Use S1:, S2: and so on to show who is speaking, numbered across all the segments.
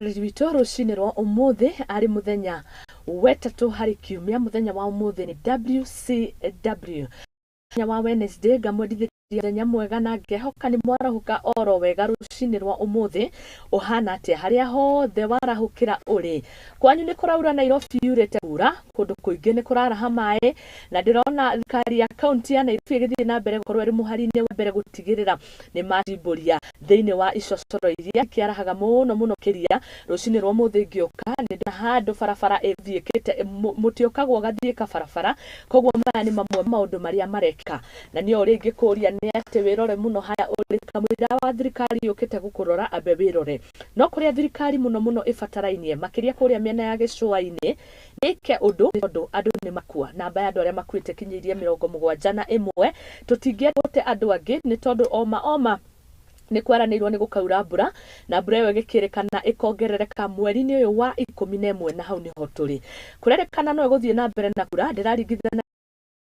S1: Mwĩroreri witũ rũcinĩ rwa ũmũthĩ, arĩ mũthenya wetatũ harĩ kiumia. Mũthenya wa ũmũthĩ nĩ WCW, mũthenya wa Wednesday. Ngamwendithĩria mũthenya mwega na ngehoka nĩ mwarahũka oro wega rũcinĩ rwa ũmũthĩ. Ũhana atĩa harĩa hothe warahũkĩra ũrĩ? Kwanyu nĩ kũraura? Nairobi yurĩte kura, kũndũ kũingĩ nĩ kũraraha maĩ, na ndĩrona thirikari ya kaunti ya Nairobi ĩgĩthiĩ na mbere gũkorwo ĩrĩ mũhari-inĩ wa mbere gũtigĩrĩra nĩ macimbũria thĩinĩ wa icocoro iria ikĩarahaga mũno mũno makĩria. Rũcinĩ rwa ũmũthĩ ngĩũka nĩ ndona handũ barabara ĩthiĩkĩte, mũtĩ ũkagwa ũgathiĩka barabara. Koguo maya nĩ mamwe ma maũndũ marĩa marekĩka, na niĩ ũrĩa ingĩkũria nĩ atĩ wĩrore mũno harĩa ũrĩ. Kamũira wa thirikari yũkĩte gũkũrora, ambe wĩrore. No kũrĩa thirikari mũno mũno ĩbatarainie makĩria kũrĩa mĩena ya gĩcũa-inĩ nĩke ũndũ, nĩ tondũ andũ nĩ makua. Namba ya andũ arĩa makuĩte kinyĩirie 71. Tũtingĩenda gũte andũ angĩ, nĩ tondũ oma oma nĩ kwaranĩirwo nĩ gũkaura mbura, na mbura ĩyo ĩgĩkĩrĩkana ĩkongerereka mweri-inĩ ũyũ wa 11, na hau nĩho tũrĩ. Kũrerĩkana no ĩgũthiĩ na mbere na kura. Ndĩraringithana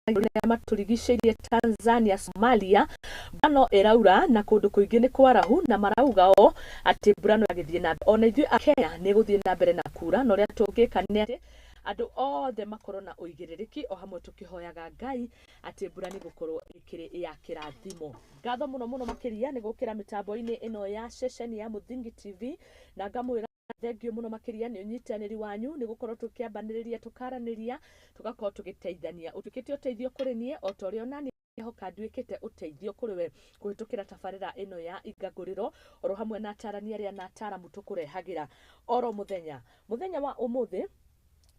S1: arĩa matũrigicĩirie, Tanzania, Somalia, mbura no ĩraura na kũndũ kũingĩ nĩ kwarahu, na marauga o atĩ mbura no ĩgĩthiĩ na mbere. Ona ithuĩ a Kenya nĩ ĩgũthiĩ na mbere na kura, na ũrĩa tũngĩka nĩ atĩ andũ othe makorwo na ũigĩrĩrĩki, o hamwe tũkĩhoyaga Ngai atĩ mbura nĩ gũkorwo ĩkĩrĩ ya kĩrathimo. Ngatho mũno mũno makĩria nĩ gũkĩra mĩtambo-inĩ ĩno ya ceceni ya Mũthingi TV, na ngamwĩra thengiũ mũno makĩria nĩ ũnyitanĩri wanyu, nĩ gũkorwo tũkĩambanĩrĩria, tũkaranĩria, tũgakorwo tũgĩteithania. Ũtuĩkĩte ũteithio kũrĩ niĩ o ta ũrĩa onani hoka nduĩkĩte ũteithio kũrĩ we kũhĩtũkĩra tabarĩra ĩno ya Ingangũrĩro, oro hamwe na atarani arĩa na ataramu tũkũrehagĩra oro mũthenya. Mũthenya wa ũmũthĩ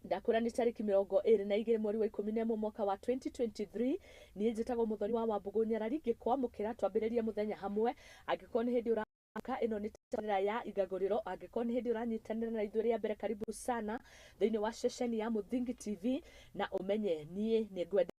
S1: ndakwĩra nĩ tarĩki 22 mweri wa 11 mwaka wa 2023. Niĩ njĩtagwo Mũthoni wa Wambũgũ Nyarari, ngĩkwamũkĩra twambĩrĩrie mũthenya hamwe. Angĩkorwo nĩ hĩndĩ ũraka, ĩno nĩ tabarĩra ya Ingangũrĩro. Angĩkorwo nĩ hĩndĩ ũranyitanĩra na ithuĩ rĩa mbere, karibu sana thĩinĩ wa ceceni ya Mũthingi TV, na ũmenye niĩ nĩ ngwenda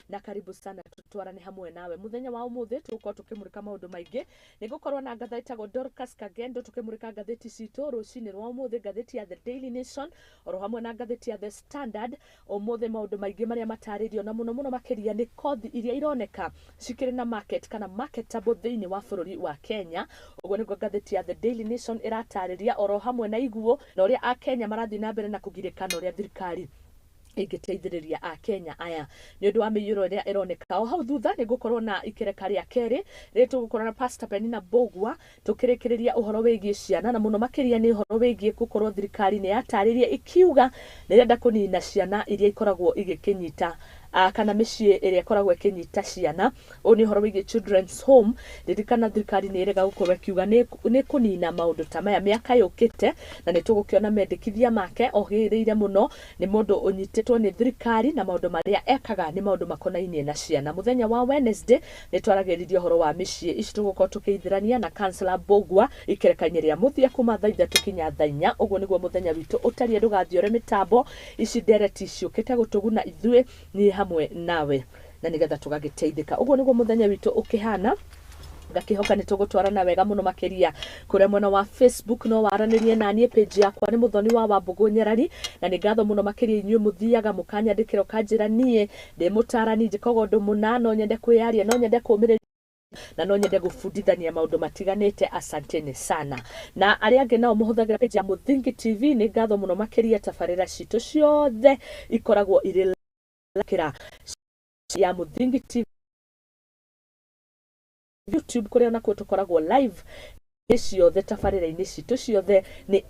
S1: na karibu sana tutwarane hamwe nawe. Muthenya wa umuthi tugukorwo tukimurika maundu maingi. Nĩ ngũkorwo na ngatha ĩtagwo Dorcas Kagendo tukimurika ngathĩti citũ rũcinĩ rwa ũmũthĩ, ngathĩti ya The Daily Nation oro hamwe na ngathĩti ya The Standard. Ũmũthĩ maũndũ maingĩ marĩa matarĩrio, na mũno mũno makĩria nĩ kothi iria ironeka cikĩrĩ na market kana marketable thĩinĩ wa bũrũri wa Kenya. Ũguo nĩguo ngathĩti ya The Daily Nation ĩratarĩria, oro hamwe na iguũ na ũrĩa Akenya marathiĩ na mbere na kũgirĩka, na ũrĩa thirikari ĩngĩteithĩrĩria Akenya aya nĩ ũndũ wa mĩiyũro ĩrĩa ĩroneka. O hau thutha nĩ ngũkorwo na ikereka rĩa kerĩ rĩrĩ tũgũkorwo na Pastor Penina Mbũgua tũkĩrĩkĩrĩria ũhoro wĩgiĩ ciana, na mũno makĩria nĩ ũhoro wĩgiĩ gũkorwo thirikari nĩ yatarĩria ikiuga nĩ ĩrenda kũnina ciana iria ikoragwo igĩkĩnyita kana mĩciĩ ĩrĩa ĩkoragwo ĩkĩnyita ciana. Ũyũ nĩ ũhoro wĩgiĩ children's home. Ririkana thirikari nĩ ĩrega gũkorwo ĩkiuga nĩ kũnina maũndũ ta maya mĩaka yũkĩte, na nĩ tũgũkĩona mendekithia make. Ohĩrĩire mũno nĩ mũndũ ũnyitĩtwo nĩ thirikari, na maũndũ marĩa ekaga nĩ maũndũ makonainie na ciana. Mũthenya wa Wednesday nĩ twaragĩrĩria ũhoro wa mĩciĩ ici. Tũgũkorwo tũkĩithĩrania na Councillor Mbũgua ikereka-inĩ rĩa mũthia kuma thaa 3 kinya thaa 4. Ũguo nĩguo mũthenya witũ ũtariĩ. Ndũgathiore mĩtambo ici, ndereti ciũkĩte gũtũguna ithuĩ, niĩ hamwe nawe, na nĩgetha tũgagĩteithĩka. Ũguo nĩguo mũthenya witũ ũkĩhana. Ngakĩhoka nĩ tũgũtwarana wega mũno makĩria. Kũrĩa mwena wa Facebook no waranĩrie na niĩ, page yakwa nĩ Mũthoni wa Wambũgũ Nyarari, na nĩ ngatho mũno makĩria inyuĩ mũthiaga mũkanyandĩkĩra, ũkanjĩra niĩ ndĩ mũtarani, njĩkaga ũndũ mũna, no nyende kwĩyaria, no nyende kũmĩrĩria, na no nyende gũbundithania maũndũ matiganĩte. Asanteni sana. Na arĩa angĩ nao mũhũthagĩra page ya Mũthingi TV, nĩ ngatho mũno makĩria. Tabarĩra citũ ciothe ikoragwo irĩ kĩra ya Mũthingi TV YouTube, kũrĩa onakuo tũkoragwo live nĩ ciothe. Tabarĩra-inĩ citũ ciothe nĩ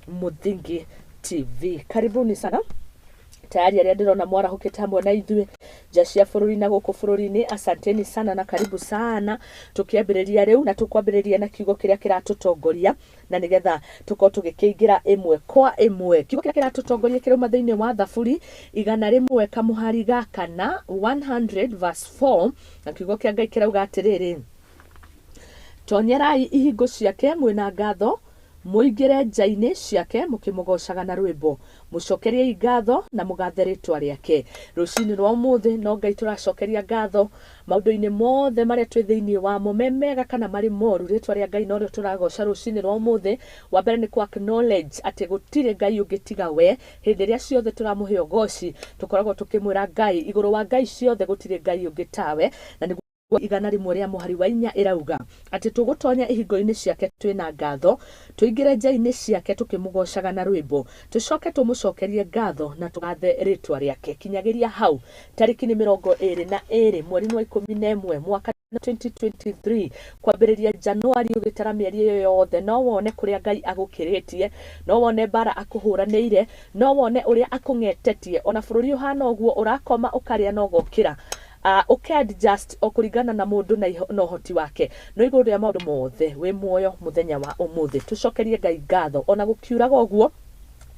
S1: @MũthingiTV. Karibuni sana. Tayari arĩa ndĩrona mwarahũkĩte hamwe na ithuĩ nja cia bũrũri na gũkũ bũrũri-inĩ, asanteni sana na karibu sana. Tũkĩambĩrĩria rĩu, na tũkwambĩrĩria na kiugo kĩrĩa kĩratũtongoria, na nĩgetha tũkorwo tũgĩkĩingĩra ĩmwe kwa ĩmwe. Kiugo kĩrĩa kĩratũtongoria kĩrauma thĩinĩ wa Thaburi 100 kamũhari ga kana, 100 verse 4, na kiugo kĩa Ngai kĩrauga atĩrĩrĩ: "Tonyerai ihingo ciake mwĩna ngatho, mũingĩre nja-inĩ ciake mũkĩmũgoocaga na rwĩmbo. Mũcokeriei ngatho na mũgathe rĩtwa rĩake." Rũcinĩ rwa ũmũthĩ no Ngai tũracokeria ngatho maũndũ-inĩ mothe marĩa twĩ thĩinĩ wamo, me mega kana marĩ moru. Rĩtwa rĩa Ngai norĩo tũragoca rũcinĩ rwa ũmũthĩ. Wa mbere nĩ kũ acknowledge atĩ gũtirĩ Ngai ũngĩ tiga we. Hĩndĩ ĩrĩa ciothe tũramũhe ũgoci, tũkoragwo tũkĩmwĩra Ngai igũrũ wa ngai ciothe gũtirĩ Ngai ũngĩ tawe, na nĩguo 101 rĩa mũhari wa 4 ĩrauga atĩ tũgũtonya ihingo-inĩ ciake twĩ na ngatho, tũingĩre nja-inĩ ciake tũkĩmũgoocaga na rwĩmbo, tũcoke tũmũcokerie ngatho na tũgathe rĩtwa rĩake. Kinyagĩria hau tarĩki nĩ 22 mweri wa 11 mwaka 2023, kwambĩrĩria Januari ũgĩtara mĩeri ĩyo yothe, no wone kũrĩa Ngai agũkĩrĩtie, no wone mbara akũhũranĩire, no wone ũrĩa akũng'etetie. Ona bũrũri ũhana ũguo, ũrakoma ũkarĩa na ũgokĩra, ũke adjust o kũringana na mũndũ na ũhoti wake, no igũrũ rĩa maũndũ mothe wĩ muoyo mũthenya wa ũmũthĩ. Tũcokerie Ngai ngatho ona gũkiuraga ũguo.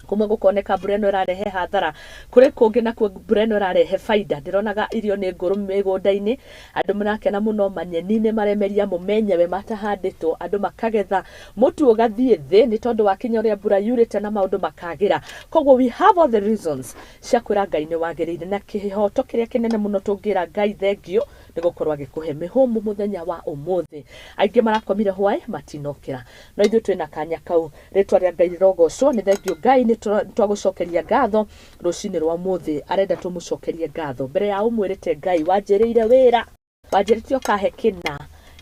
S1: Kumwe gũkoneka mbura ĩno ĩrarehe hathara, kũrĩ kũngĩ nakuo mbura ĩno ĩrarehe baida. Ndĩronaga irio nĩ ngũrũ mĩgũnda-inĩ, andũ marakena mũno, manyeni nĩ maremeria mo menyewe matahandĩtwo, andũ makagetha, mũtu ũgathiĩ thĩ nĩ tondũ wa kinya ũrĩa mbura yurĩte na maũndũ makagĩra. Koguo we have all the reasons cia kwĩra Ngai nĩ wagĩrĩire, na kĩhoto kĩrĩa kĩnene mũno tũngĩra Ngai thengio nĩ gũkorwo agĩkũhe mĩhũmũ mũthenya wa ũmũthĩ. Aingĩ marakomire hwaĩ matinokĩra, no ithuĩ twĩna kanya kau. Rĩtwa rĩa Ngai rĩrogocwo. Nĩ thengio Ngai, nĩ twagũcokeria ngatho rũcinĩ rwa ũmũthĩ. Arenda tũmũcokerie ngatho mbere ya ũmwĩrĩte Ngai wanjĩrĩire wĩra, wanjĩrĩte ũkahe kĩna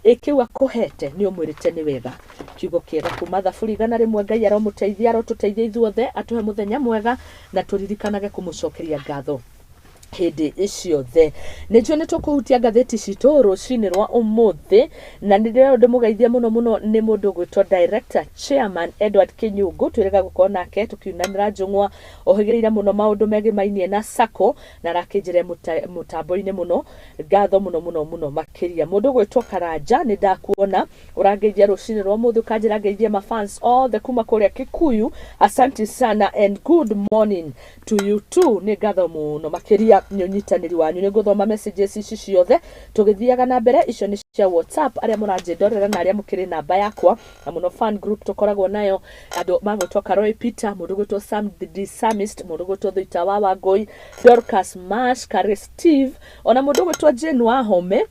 S1: ĩ kĩu akũhete, nĩ ũmwĩrĩte nĩ wega. Kiugo kĩega kuma Thaburi 101. Ngai aromũteithia, arotũteithia ithuothe, atũhe mũthenya mwega na tũririkanage kũmũcokeria ngatho hĩndĩ ciothe. Nĩ njũĩ nĩ tũkũhutia ngathĩti citũ rũcinĩ rwa ũmũthĩ, na nĩ ndĩrerwo ndĩmũgeithie mũno mũno nĩ mũndũ ũgwĩtwo director chairman Edward Kĩnyungu. Twĩrĩga gũkorwo nake tũkiunanĩra njũng'wa, ũhĩgĩrĩire mũno maũndũ megemainie na sacco, na arakĩnjĩre mũtambo-inĩ mũno. Ngatho mũno mũno mũno makĩria. Mũndũ ũgwĩtwo Karanja, nĩ ndakuona ũrangeithia rũcinĩ rwa ũmũthĩ, ũkanjĩra ngeithie mafans othe kuma kũrĩa Kikuyu. Asante sana and good morning to you too. Nĩ ngatho mũno makĩria nĩ ũnyitanĩri wanyu. Nĩ ngũthoma messages ici ciothe tũgĩthiaga na mbere. Icio nĩ cia WhatsApp, arĩa mũranjĩndorera na arĩa mũkĩrĩ namba yakwa, na mũno fan group tũkoragwo nayo, andũ magwĩtwo Karoi Peter, mũndũ gwĩtwo Sam the Psalmist, mũndũ gwĩtwo Thuita wa Wangũi, Dorcas Mash, Kare Steve, ona mũndũ gwĩtwo Jane Wahome,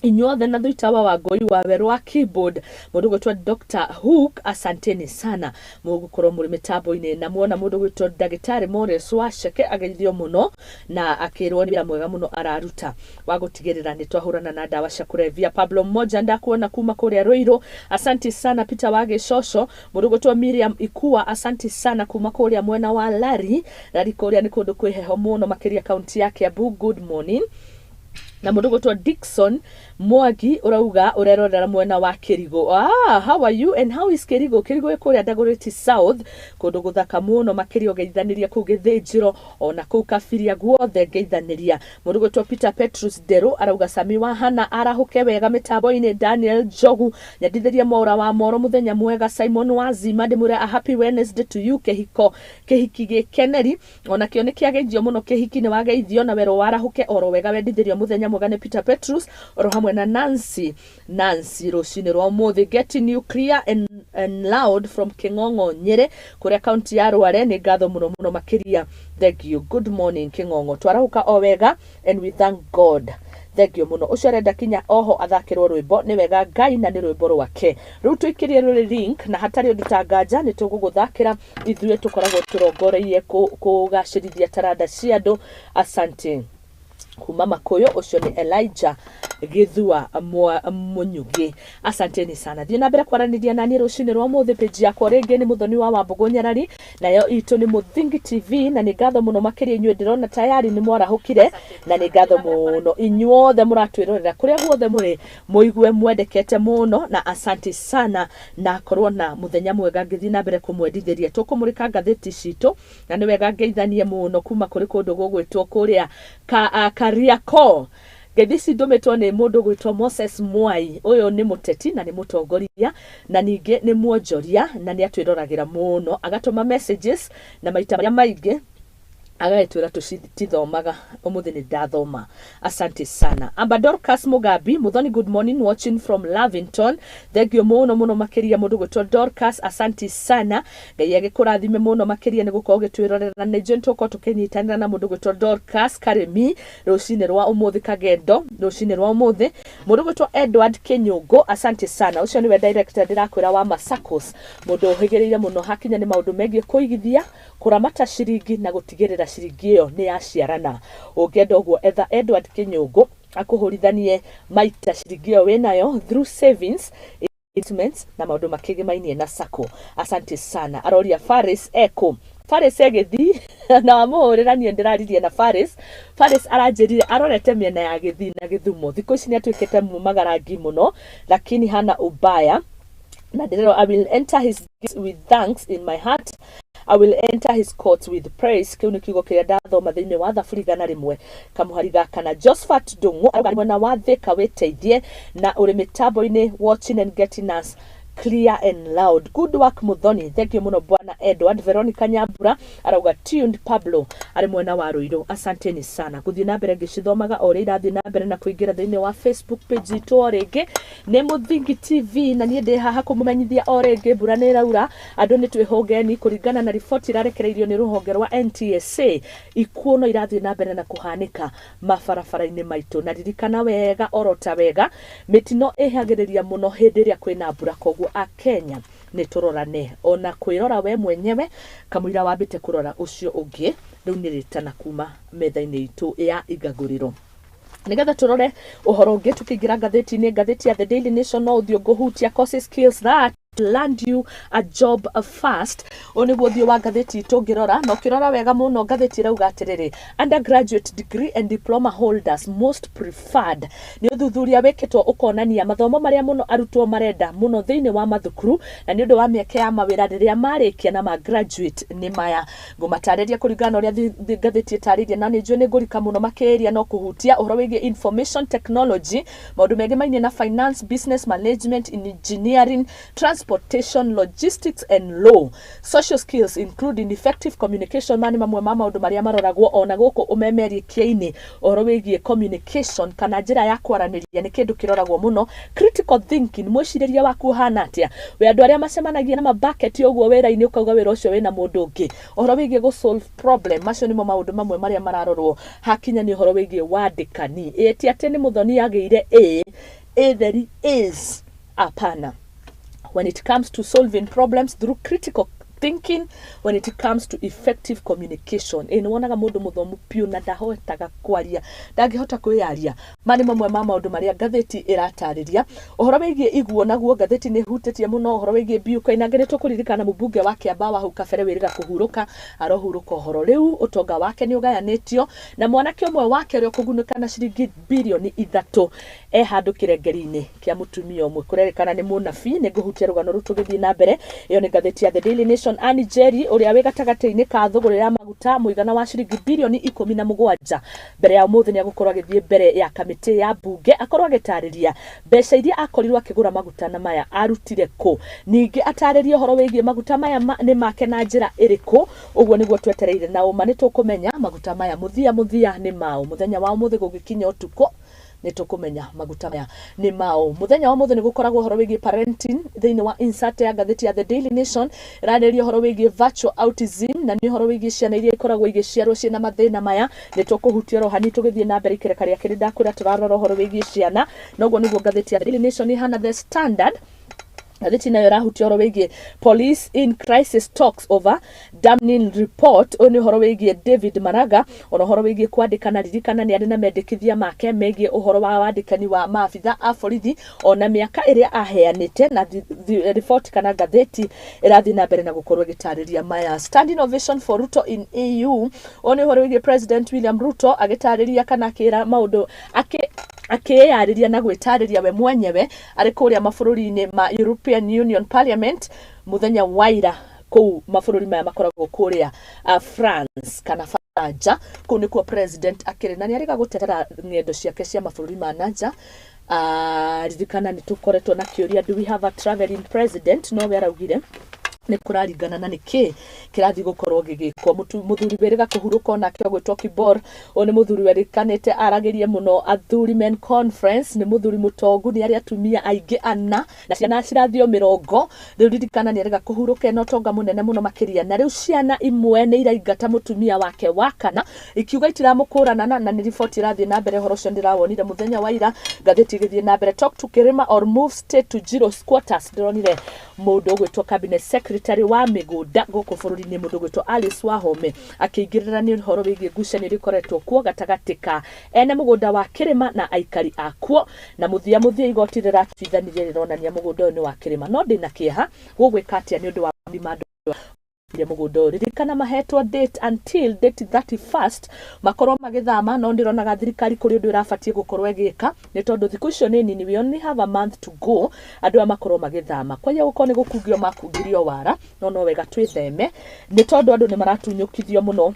S1: inyuothe na Thuita wa Wangũi wa werũ wa keyboard, mũndũ gwĩtwo Dr Hook, asanteni sana mũgũkorwo mũrĩ mĩtambo-inĩ. Na muona mũndũ gwĩtwo ndagĩtarĩ Morris Waceke ageithio mũno na akĩrwo nĩ wĩra mwega mũno araruta wa gũtigĩrĩra nĩ twahũrana na ndawa cia kũrebia. Pablo Mmoja, ndakuona kuma kũrĩa Ruiru, asanti sana. Peter wa Gĩcoco, mũndũ gwĩtwo Miriam Ikua, asanti sana kuma kũrĩa mwena wa Lari Lari, kũrĩa nĩ kũndũ kwĩ heho mũno makĩria kaunti ya Kiambu, good morning. Na mũndũ gwĩtwo Dickson Mwangi ũrauga ũrerorera mwena wa Kĩrigũ. Ah, how are you and how is Kĩrigũ? Kĩrigũ ĩ kũrĩa Dagoretti South, kũndũ gũthaka mũno makĩria. Ũgeithanĩria kũu Gĩthĩnjĩro ona kũu Kabiria guothe ngeithanĩria. Mũndũ gwĩtwo Peter Petrus Nderũ arauga Sami wa Hana arahũke wega mĩtambo-inĩ. Daniel Njogu, nyendithĩria Mwaũra wa Moro mũthenya mwega. Simon Wazima, ndĩmwĩre a happy Wednesday to you. Kĩhiko kĩhiki gĩkeneri onakĩo nĩ kĩageithio mũno. Kĩhiki nĩ wageithio na werwo warahũke oro wega. Wendithĩrio mũthenya mwega nĩ Peter Petrus oro hamwe na Nancy Nancy rũcinĩ rwa ũmũthĩ. Getting you clear and loud from Kĩng'ong'o, Nyĩrĩ, kũrĩa kaunti ya Rware. Nĩ ngatho mũno mũno makĩria, thank you. Good morning Kĩng'ong'o, twarahũka o wega and we thank God. Thank you mũno. Ũcio arenda kinya oho athakĩrwo rwĩmbo nĩ wega Ngai na nĩ rwĩmbo rwake. Rĩu tũikĩrie rũrĩ link na hatarĩ ũndũ ta nganja nĩ tũgũgũthakĩra. Ithuĩ tũkoragwo tũrongoreirie kũgacĩrithia taranda cia andũ. Asante kuma Makuyu, ũcio nĩ Elijah Gĩthua Mũnyugi, asanteni sana. Thiĩ na mbere kwaranĩria naniĩ rũcinĩ rwa ũmũthĩ. Page yakwa rĩngĩ nĩ Mũthoni wa Wambũgũ Nyarari, nayo itũ nĩ Mũthingi TV, na nĩ ngatho mũno makĩria inyuĩ ndĩrona tayari nĩ mwarahũkire, na nĩ ngatho mũno inyuothe mũratwĩrorera kũrĩa guothe mũrĩ. Mũigue mwendekete mũno na asante sana, na korwo na mũthenya mwega. Ngĩthiĩ na mbere kũmwendithĩria, tũkũmũrĩka ngathĩti citũ, na nĩ wega ngeithanie mũno kuma kũrĩ kũndũ gũgwĩtwo kũrĩa Kariakoo. Ngeithi ici ndũmĩtwo nĩ mũndũ gwĩtwo Moses Mwai. Ũyũ nĩ mũteti na nĩ mũtongoria na ningĩ nĩ mwonjoria, na nĩ atwĩroragĩra mũno, agatũma messages na maita marĩa maingĩ agagĩtwĩra tũtithomaga. Ũmũthĩ nĩ ndathoma, asante sana. Amba Dorcas Mugambi Muthoni, good morning, watching from Lavington. Thank you mũno mũno makĩria mũndũ gwĩtwo Dorcas, asante sana. Ngai agĩkũrathime mũno makĩria nĩ gũkorwo ũgĩtwĩrorera, na nĩ njũĩ nĩtũgũkorwo tũkĩnyitanĩra na mũndũ gwĩtwo Dorcas Karĩmi rũcinĩ rwa ũmũthĩ, Kagendo rũcinĩ rwa ũmũthĩ. Mũndũ gwĩtwo Edward Kĩnyũngũ, asante sana. Ũcio nĩwe director ndĩrakwĩra wa Masacos, mũndũ ũhĩgĩrĩire mũno hakinya nĩ maũndũ megiĩ kũigithia, kũramata ciringi na gũtigĩrĩra ciringi ĩyo nĩ yaciarana. Ũngĩenda ũguo, etha Edward Kĩnyũngũ. Akũhũrithanie maita ciringi ĩyo wĩnayo through savings, investments na maũndũ makĩgĩmainie na sacco. Asante sana. Aroria Faris eko Faris egĩthii na wamũhũrĩra. Niĩ ndĩraririe na Faris. Faris aranjĩrire arorete mĩena ya Gĩthii na Gĩthumo. Thikũ ici nĩ atuĩkĩte mumagarangi mũno, lakini hana ubaya na ndĩrerwo, "I will enter his gates with thanks in my heart, I will enter his courts with praise." Kĩu nĩ kiugo kĩrĩa ndathoma thĩinĩ wa Thaburi 101 kamũhari ga 4. Josephat Ndung'u arauga mwena wa Thika wĩteithie na ũrĩ mĩtambo-inĩ, watching and getting us clear and loud. Good work, Muthoni. Thank you mũno, bwana Edward. Veronica Nyambura arauga tuned. Pablo arĩ mwena wa Ruiru, asanteni sana. Gũthiĩ na mbere ngĩcithomaga o ũrĩa irathiĩ na mbere na kũingĩra thĩinĩ wa Facebook page itũ o rĩngĩ nĩ Mũthingi TV, na niĩ ndĩ haha kũmũmenyithia o rĩngĩ mbura nĩ ĩraura. Andũ nĩ twĩhũngeni. Kũringana na riboti irarekereirio nĩ rũhonge rwa NTSA, ikuũ no irathiĩ na mbere na kũhanĩka mabarabara-inĩ maitũ. Na ririkana wega orota wega, mĩtino ĩhagĩrĩria mũno hĩndĩ ĩrĩa kwĩna mbura. Koguo Akenya nĩ tũrorane ona kwĩrora we mwenyewe kamũira wambĩte kũrora ũcio ũngĩ. Rĩu nĩ rĩtana kuma metha-inĩ itũ ya igagũrĩro nigetha tũrore ũhoro ũngĩ. Tũkĩingĩra ngathĩti-inĩ, ngathĩti ya The Daily Nation, no ũthiũ ngũhutia courses, skills that land you a job fast. Ũyũ nĩguo ũthiũ wa ngathĩti itũ ũngĩrora na ũkĩrora wega mũno. Ngathĩti ĩrauga atĩrĩrĩ, "Undergraduate degree and diploma holders most preferred." Nĩ ũthuthuria wĩkĩtwo ũkonania mathomo marĩa mũno arutwo marenda mũno thĩinĩ wa mathukuru na nĩ ũndũ wa mĩeke ya mawĩra rĩrĩa marĩkia na ma graduate nĩ maya. Ngũmatarĩria kũringana na ũrĩa ngathĩti ĩtarĩirie, na nĩ njũĩ nĩ ngũrika mũno makĩria, no kũhutia ũhoro wĩgiĩ information technology, maũndũ megemainie na finance, business management, engineering, transportation, logistics and law, social skills including effective communication. Maya nĩ mamwe ma maũndũ marĩa maroragwo ona gũkũ ũmemerekia-inĩ. Ũhoro wĩgiĩ communication kana njĩra ya kwaranĩria nĩ kĩndũ kĩroragwo mũno. Critical thinking, mwĩcirĩrie waku ũhana atĩa we. Andũ arĩa macemanagia na mabaketi ũguo wĩra-inĩ, ũkauga wĩra ũcio wĩna mũndũ ũngĩ. Ũhoro wĩgiĩ gũ solve problem, macio nĩmo maũndũ mamwe marĩa mararorwo hakinya nĩ ũhoro wĩgiĩ wandĩkani. Ĩ ti atĩ nĩ Mũthoni agĩire A theri is hapana. When it comes to solving problems through critical thinking, when it comes to effective communication, ĩ nĩ wonaga mũndũ mũthomu piũ na ndahotaga kwaria, ndangĩhota kwĩyaria. Ma nĩ mamwe ma maũndũ marĩa ngathĩti ĩratarĩria. Ũhoro wĩgiĩ iguo naguo ngathĩti nĩ ĩhutĩtie mũno ũhoro wĩgiĩ Mbiu Koinange. Nĩ tũkũririkana mũmbunge wa Kĩambaa wa hau kabere wĩrĩga kũhurũka, arohurũka ũhoro rĩu ũtonga wake nĩ ũgayanĩtio na mwanake ũmwe wake ũrĩa ũkũgunĩka na ciringi birioni 3 e handũ kĩrengeri-inĩ kĩa mũtumia ũmwe kũrerĩkana nĩ mũnabii. Nĩ ngũhutia rũgano rũu tũgĩthiĩ na mbere. Ĩyo nĩ ngathĩti ya The Daily Nation. Anne Njeri ũrĩa wĩ gatagatĩ-inĩ ka thũgũrĩ ya maguta mũigana wa ciringi birioni 17 mbere ya ũmũthĩ nĩ agũkorwo agĩthiĩ mbere ya kamĩtĩ ya mbunge akorwo agĩtarĩria mbeca iria akorirwo akĩgũra maguta na maya arutire kũ, ningĩ atarĩrie ũhoro wĩgiĩ maguta maya nĩ make na njĩra ĩrĩkũ. Ũguo nĩguo twetereire na ũma nĩ tũkũmenya maguta maya mũthia mũthia nĩ maũ. Mũthenya wa ũmũthĩ gũgĩkinya ũtukũ nĩ tũkũmenya maguta maya nĩ maũ. Mũthenya wa ũmũthĩ nĩ gũkoragwo ũhoro wĩgiĩ parenting thĩinĩ wa insert ya ngathĩti ya The Daily Nation. Ĩrarĩrĩria ũhoro wĩgiĩ virtual autism na nĩ ũhoro wĩgiĩ ciana iria ikoragwo igĩciarwo ciĩna mathĩna maya. Nĩ tũkũhutia oro hani tũgĩthiĩ na mbere ikereka rĩa kerĩ. Ndakwĩra tũrarora ũhoro wĩgiĩ ciana, noguo nĩguo ngathĩti ya The Daily Nation ĩhana. The Standard ngathĩti nayo ĩrahutia ũhoro wĩgiĩ police in crisis talks over damning report. Ũyũ nĩ ũhoro wĩgiĩ David Maraga ona ũhoro wĩgiĩ kwandĩkana. Ririkana nĩ arĩ na mendekithia make megiĩ ũhoro wa wandĩkani wa maabitha a borithi ona mĩaka ĩrĩa aheanĩte, na riboti kana ngathĩti ĩrathiĩ na mbere na gũkorwo ĩgĩtarĩria maya. Standing ovation for Ruto in EU, ũyũ nĩ ũhoro wĩgiĩ President William Ruto agĩtarĩria kana akĩra maũndũ akĩyarĩria na gwĩtarĩria we mwenyewe arĩ kũrĩa mabũrũri-inĩ ma European Union Parliament mũthenya wa ira kũu mabũrũri maya makoragwo kũrĩa France kana Faranja. Kũu nĩkuo president akĩrĩ na nĩ arĩga gũtetera ng'endo ciake cia mabũrũri ma nanja. Ririkana nĩ tũkoretwo na kĩũria, "Do we have a traveling president?" No we araugire nĩ kũraringana na nĩkĩ kĩrathiĩ gũkorwo gĩgĩkwo. Mũthuri wĩrĩga kũhurũka onake ũgwĩtwo Kibor, ũyũ nĩ mũthuri werĩkanĩte aragĩrie mũno athuri men conference. Nĩ mũthuri mũtongu, nĩ arĩ atumia aingĩ ana na ciana cirathio 40. Rĩu ririkana nĩ arĩga kũhurũka ena ũtonga mũnene mũno makĩria, na rĩu ciana imwe nĩ iraingata mũtumia wake wa kana ikiuga itiramũkũrana na nĩ riboti ĩrathiĩ na mbere. Ũhoro ũcio ndĩrawonire mũthenya wa ira ngathĩti ĩgĩthiĩ na mbere. Talk to Kirima or move state to zero squatters. Ndĩronire mũndũ ũgwĩtwo cabinet secretary Secretary wa mĩgũnda gũkũ bũrũri-inĩ mũndũ gwĩtwo Alice Wahome akĩingĩrĩra nĩ ũhoro wĩgiĩ ngucanio iria ikoretwo kuo gatagatĩ ka ene mũgũnda wa kĩrĩma na aikari akuo. Na mũthia mũthia igoti rĩratuithanirie rĩronania mũgũnda ũyũ nĩ wa kĩrĩma. No ndĩna kĩeha gũgwĩka atĩa nĩ ũndũ wa andũ mũgũnda ũyũ. Ririkana mahetwo date until date 31st makorwo magĩthama, no ndĩronaga thirikari kũrĩ ũndũ ĩrabatiĩ gũkorwo ĩgĩka nĩ tondũ thikũ icio nĩ nini, we only have a month to go andũ aya makorwo magĩthama. Kwaya gũkorwo nĩ gũkungio makungirio wara, no no wega twĩtheme nĩ tondũ andũ nĩ maratunyũkithio mũno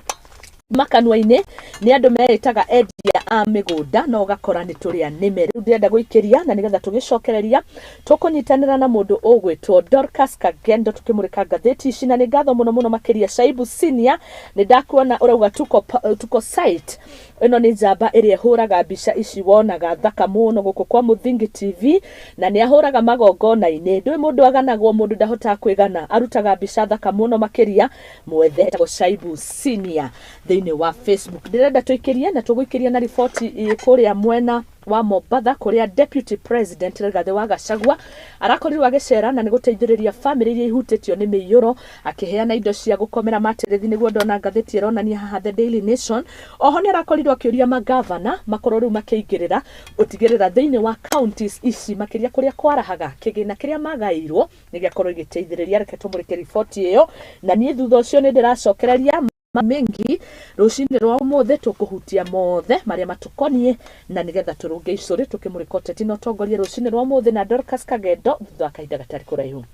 S1: makanua-inĩ nĩ andũ meĩtaga endia a mĩgũnda, no ũgakora nĩ tũrĩa nĩme. Rĩu ndĩrenda gũikĩria na nĩgetha tũgĩcokereria tũkũnyitanĩra na mũndũ ũgwĩtwo Dorcas Kagendo tũkĩmũrĩka ngathĩti ici, na nĩ ngatho mũno mũno makĩria Shaibu Senior, nĩ ndakuona ũrauga tuko, tuko site. Ĩno nĩ njamba ĩrĩa ĩhũraga mbica ici wonaga thaka mũno gũkũ kwa Mũthingi TV, na nĩ ahũraga magongona-inĩ. Ndũĩ mũndũ aganagwo, mũndũ ndahotaga kwĩgana, arutaga mbica thaka mũno makĩria. Mwethe etagwo Shaibu Senior thĩinĩ wa Facebook. Ndĩrenda tũikĩrie na tũgũikĩria na riboti kũrĩa mwena wa Mombatha kũrĩa Deputy President Rigathĩ wa Gachagua arakorirwo agĩcera na nĩ gũteithĩrĩria bamĩrĩ iria ihutĩtio nĩ mĩiyũro, akĩheana indo cia gũkomera matĩrĩthi, nĩguo ndona ngathĩti ĩronania haha The Daily Nation. Oho nĩ arakorirwo akĩũria magavana makorwo rĩu makĩingĩrĩra gũtigĩrĩra thĩinĩ wa counties ici makĩria kũrĩa kwarahaga kĩgĩna kĩrĩa magaĩirwo nĩ gĩakorwo igĩteithĩrĩria. Reke tũmũrĩke riboti ĩyo, na niĩ thutha ũcio nĩ ndĩracokereria mengi rũcinĩ rwa ũmũthĩ tũkũhutia mothe marĩa matũkoniĩ na nĩgetha tũrũnge icũrĩ tũkĩmũrĩka ũteti na ũtongoria rũcinĩ rwa ũmũthĩ na Dorcas Kagendo thutha wa kahinda gatarĩ kũraihu.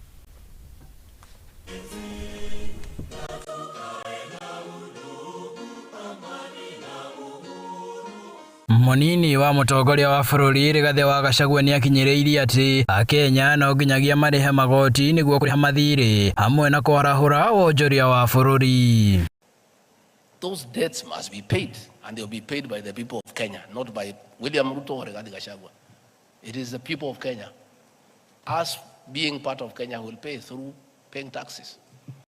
S2: Mũnini wa mũtongoria wa bũrũri Rigathĩ wa Gachagua nĩakinyĩrĩirie atĩ Akenya no nginyagia marĩhe magoti nĩguo kũrĩha mathirĩ hamwe na kwarahũra wonjoria wa bũrũri.
S3: Those debts must be paid, and they'll be paid by the people of Kenya, not by William Ruto or Rigathi Gachagua. It is the people of Kenya. Us being part of Kenya will pay through paying taxes.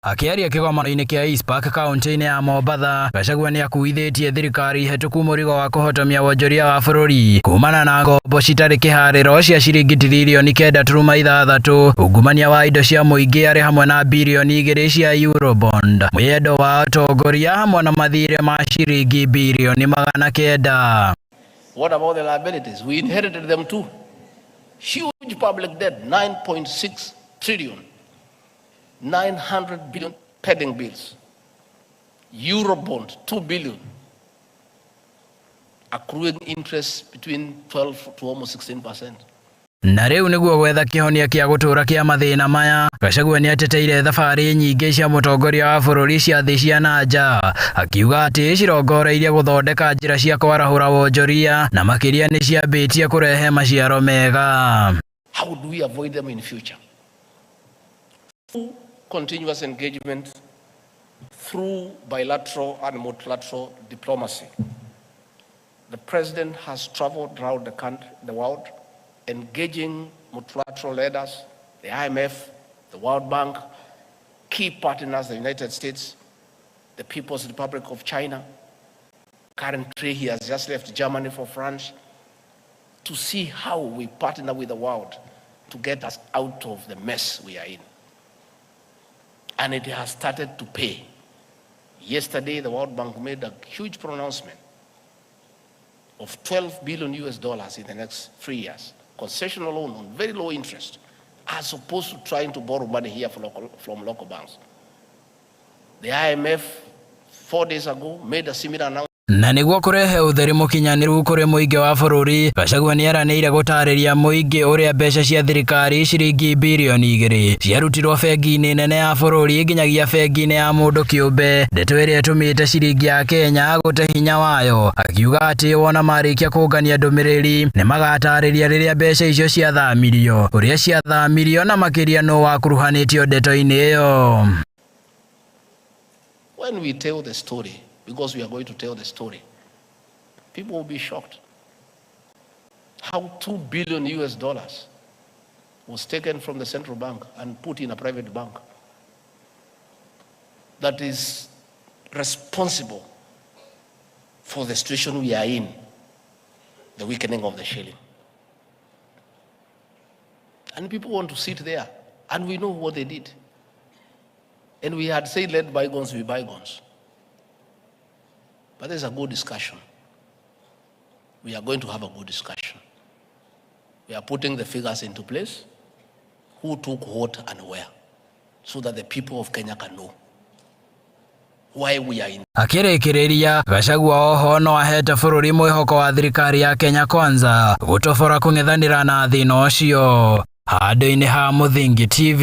S2: Akĩaria kĩgomano-inĩ kĩa East Park kaunti-inĩ ya Mombatha, Gachagua nĩakuithĩtie thirikari hetũku mũrigo wa kũhotomia wonjoria wa bũrũri kumana na ngombo citarĩ kĩharĩro cia ciringi tiririoni 9.6, ungumania wa indo cia mũingĩ arĩ hamwe na birioni 2 cia Eurobond, mwĩyendo wa atongoria hamwe na mathirĩ ma ciringi birioni 900.
S3: What about the liabilities? We inherited them too. Huge public debt, 9.6 trillion. 900 billion pending bills. Eurobond, 2 billion. Accruing interest between 12 to almost 16%.
S2: Na rĩu nĩguo gwetha kĩhonia kĩa gũtũũra kĩa mathĩna maya, Gachagua nĩateteire thabarĩ nyingĩ cia mũtongoria wa bũrũri cia thĩ cia na nja, akiuga atĩ cirongoreirie gũthondeka njĩra cia kwarahũra wonjoria na makĩria nĩ ciambĩtie kũrehe maciaro mega.
S3: How do we avoid them in future? Through continuous engagement, through bilateral and multilateral diplomacy. The president has traveled around the country, the world, engaging multilateral leaders, the IMF, the World Bank, key partners, the United States, the People's Republic of China. Currently, he has just left Germany for France to see how we partner with the world to get us out of the mess we are in. And it has started to pay. Yesterday, the World Bank made a huge pronouncement of 12 billion US dollars in the next 3 years, concessional loan on very low interest, as opposed to trying to borrow money here from local banks. The IMF, 4 days ago, made a similar announcement.
S2: Na nĩguo kũrehe ũtheri mũkinyanĩru kũrĩ mũingĩ wa bũrũri, Gachagua nĩeranĩire gũtarĩria mũingĩ ũrĩa mbeca cia thirikari ciringi birioni 2 ciarutirwo bengi-inĩ nene ya bũrũri nginyagia bengi-inĩ ya mũndũ kĩũmbe, ndeto ĩrĩa ĩtũmĩte ciringi ya Kenya gũte hinya wayo, akiuga atĩ wona marĩkia kũngania ndũmĩrĩri nĩmagatarĩria rĩrĩa mbeca icio ciathamirio, ũrĩa ciathamirio na makĩria nũ wakuruhanĩtio ndeto-inĩ ĩyo.
S3: When we tell the story, because we are going to tell the story, people will be shocked how $2 billion US dollars was taken from the central bank and put in a private bank that is responsible for the situation we are in, the weakening of the shilling. And people want to sit there, and we know what they did. And we had said, let bygones be bygones. But there's a good discussion. We are going to have a good discussion. We are putting the figures into place, who took what and where, so that the people of Kenya can know why we are in.
S2: Akĩrĩkĩrĩria Gachagua oho no ahete bũrũri mwĩhoko wa thirikari ya Kenya Kwanza gũtobora kũng'ethanĩra na thĩna ũcio. Handũ-inĩ ha Mũthingi TV,